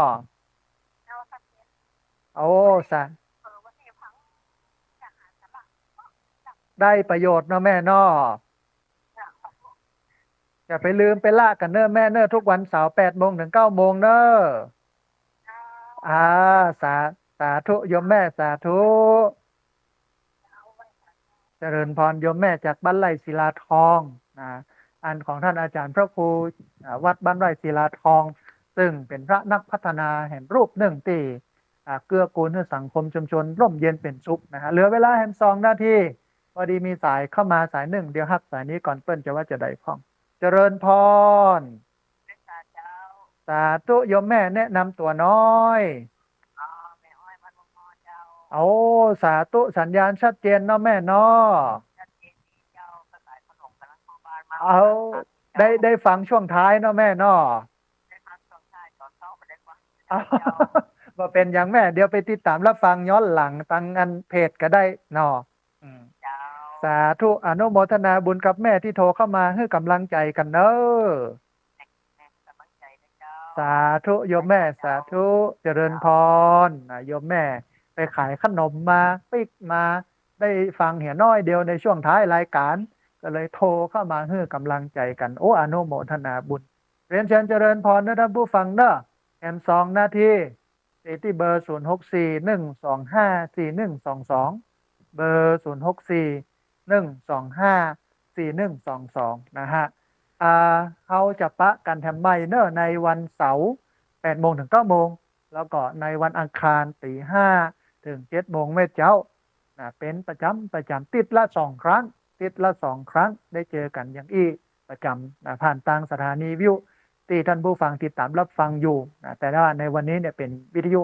โอ้ สา ได้ประโยชน์เนาะแม่เนาะ อย่าไปลืมไปละกั๋นเนาะแม่เนาะ ทุกวันเสาร์แปดโมงถึงเก้าโมงเนาะ อ่า สา สาธุ โยมแม่ สาธุ เจริญพร โยมแม่จากบ้านไร่ศิลาทองนะ อันของท่านอาจารย์พระครู อ่า วัดบ้านไร่ศิลาทอง ซึ่งเป๋นพระนักพัฒนาแห่งรูปนึ่งตี้ อ่า เกื้อกูลหื้อสังคมชุมชนร่มเย็นเป๋นสุขนะฮะ เหลือเวลาแหมสองนาที พอดีมีสายเข้ามาสายนึ่ง เดี๋ยวฮักสายนี้ก่อน เปิ้นจะว่าจะใดพ่อง เจริญพร สาธุ โยมแม่แนะนำตั๋วน้อย โอ้ สาธุ สัญญาณชัดเจนเนาะแม่เนาะ เอา ได้ ได้ฟังช่วงท้ายเนาะแม่เนาะ เอา บ่เป๋นหยังแม่ เดี๋ยวไปติดต๋ามรับฟังย้อนหลังตางอันเพจก็ได้เนาะ อืม สาธุ อนุโมทนาบุญกับแม่ตี้โทรเข้ามาหื้อกำลังใจ๋กั๋นเนาะ สาธุ โยมแม่ สาธุ เจริญพรนะ โยมแม่ไปขายขนมมา ปิ๊กมา ได้ฟังเหียน้อยเดียวในช่วงท้ายรายก๋าน ก็เลยโทรเข้ามาหื้อกำลังใจ๋กั๋น โอ้ อนุโมทนาบุญ เรียนเชิญเจริญพรนะท่านผู้ฟังเนาะ แหมสองนาที ติดตี้เบอร์ ศูนย์หกสี่ หนึ่งสองห้า สี่หนึ่งสองสอง เบอร์ ศูนย์หกสี่ หนึ่งสองห้า สี่หนึ่งสองสอง นะฮะ อ่า เฮาจะปะกั๋นแถมใหม่เนาะ ในวันเสาร์แปดโมงถึงเก้าโมง แล้วก็ในวันอังคารตี๋ห้าถึงเจ็ดโมงแม่เจ๊า นะ เป๋นประจ๋ำประจ๋ำ ติดละสองครั้ง ติดละสองครั้ง ได้เจอกั๋นอย่างอี้ประจ๋ำนะ ผ่านตางสถานีวิทยุตี้ท่านผู้ฟังติดต๋ามรับฟังอยู่นะ แต่ว่าในวันนี้เนี่ยเป๋นวิทยุ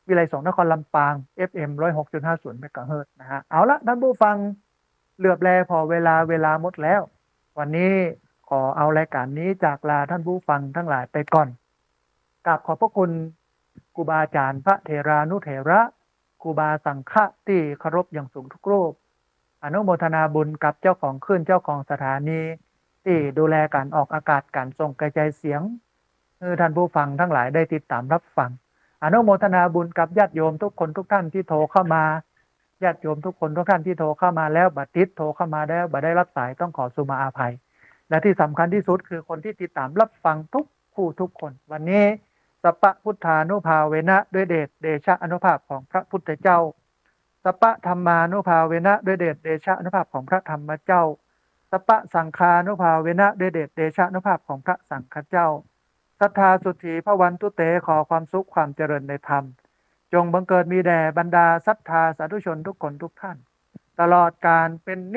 วิทยาลัยสงฆ์นครลำปาง เอฟเอ็ม ร้อยหกจุดห้าศูนย์ เมกะเฮิรตซ์นะฮะ เอาละท่านผู้ฟัง เหลือบแลผ่อเวลา เวลาหมดแล้ว วันนี้ขอเอารายก๋านนี้จากลาท่านผู้ฟังตังหลายไปก่อน กราบขอบพระคุณครูบาอาจ๋ารย์ พระเถรานุเถระ ครูบาสังฆะตี้เคารพอย่างสูงทุกรูป อนุโมทนาบุญกับเจ้าของคลื่น เจ้าของสถานี ตี้ดูแลก๋านออกอากาศ ก๋านส่งกระจายเสียง หื้อท่านผู้ฟังตังหลายได้ติดต๋ามรับฟัง อนุโมทนาบุญกับญาติโยมทุกคนทุกท่านตี้โทรเข้ามา ญาติโยมทุกคนทุกท่านตี้โทรเข้ามาแล้วบ่ติด โทรเข้ามาแล้วบ่ได้รับสาย ต้องขอสุมาอภัย และที่สำคัญที่สุดคือคนตี้ติดต๋ามรับฟังทุกผู้ทุกคน วันนี้ สัพพะพุทธานุภาเวนะ ด้วยเดชเดชะอานุภาพของพระพุทธเจ้า สัพพะธัมมานุภาเวนะ ด้วยเดชเดชะอานุภาพของพระธรรมเจ้า สัพพะสังฆานุภาเวนะ ด้วยเดชเดชะอานุภาพของพระสังฆเจ้า สัทธาสุธีภวันตุเต ขอความสุขความเจริญในธรรม จงบังเกิดมีแด่บรรดาศรัทธาสาธุชนทุกคนทุกท่าน ตลอดกาลเป๋นนิ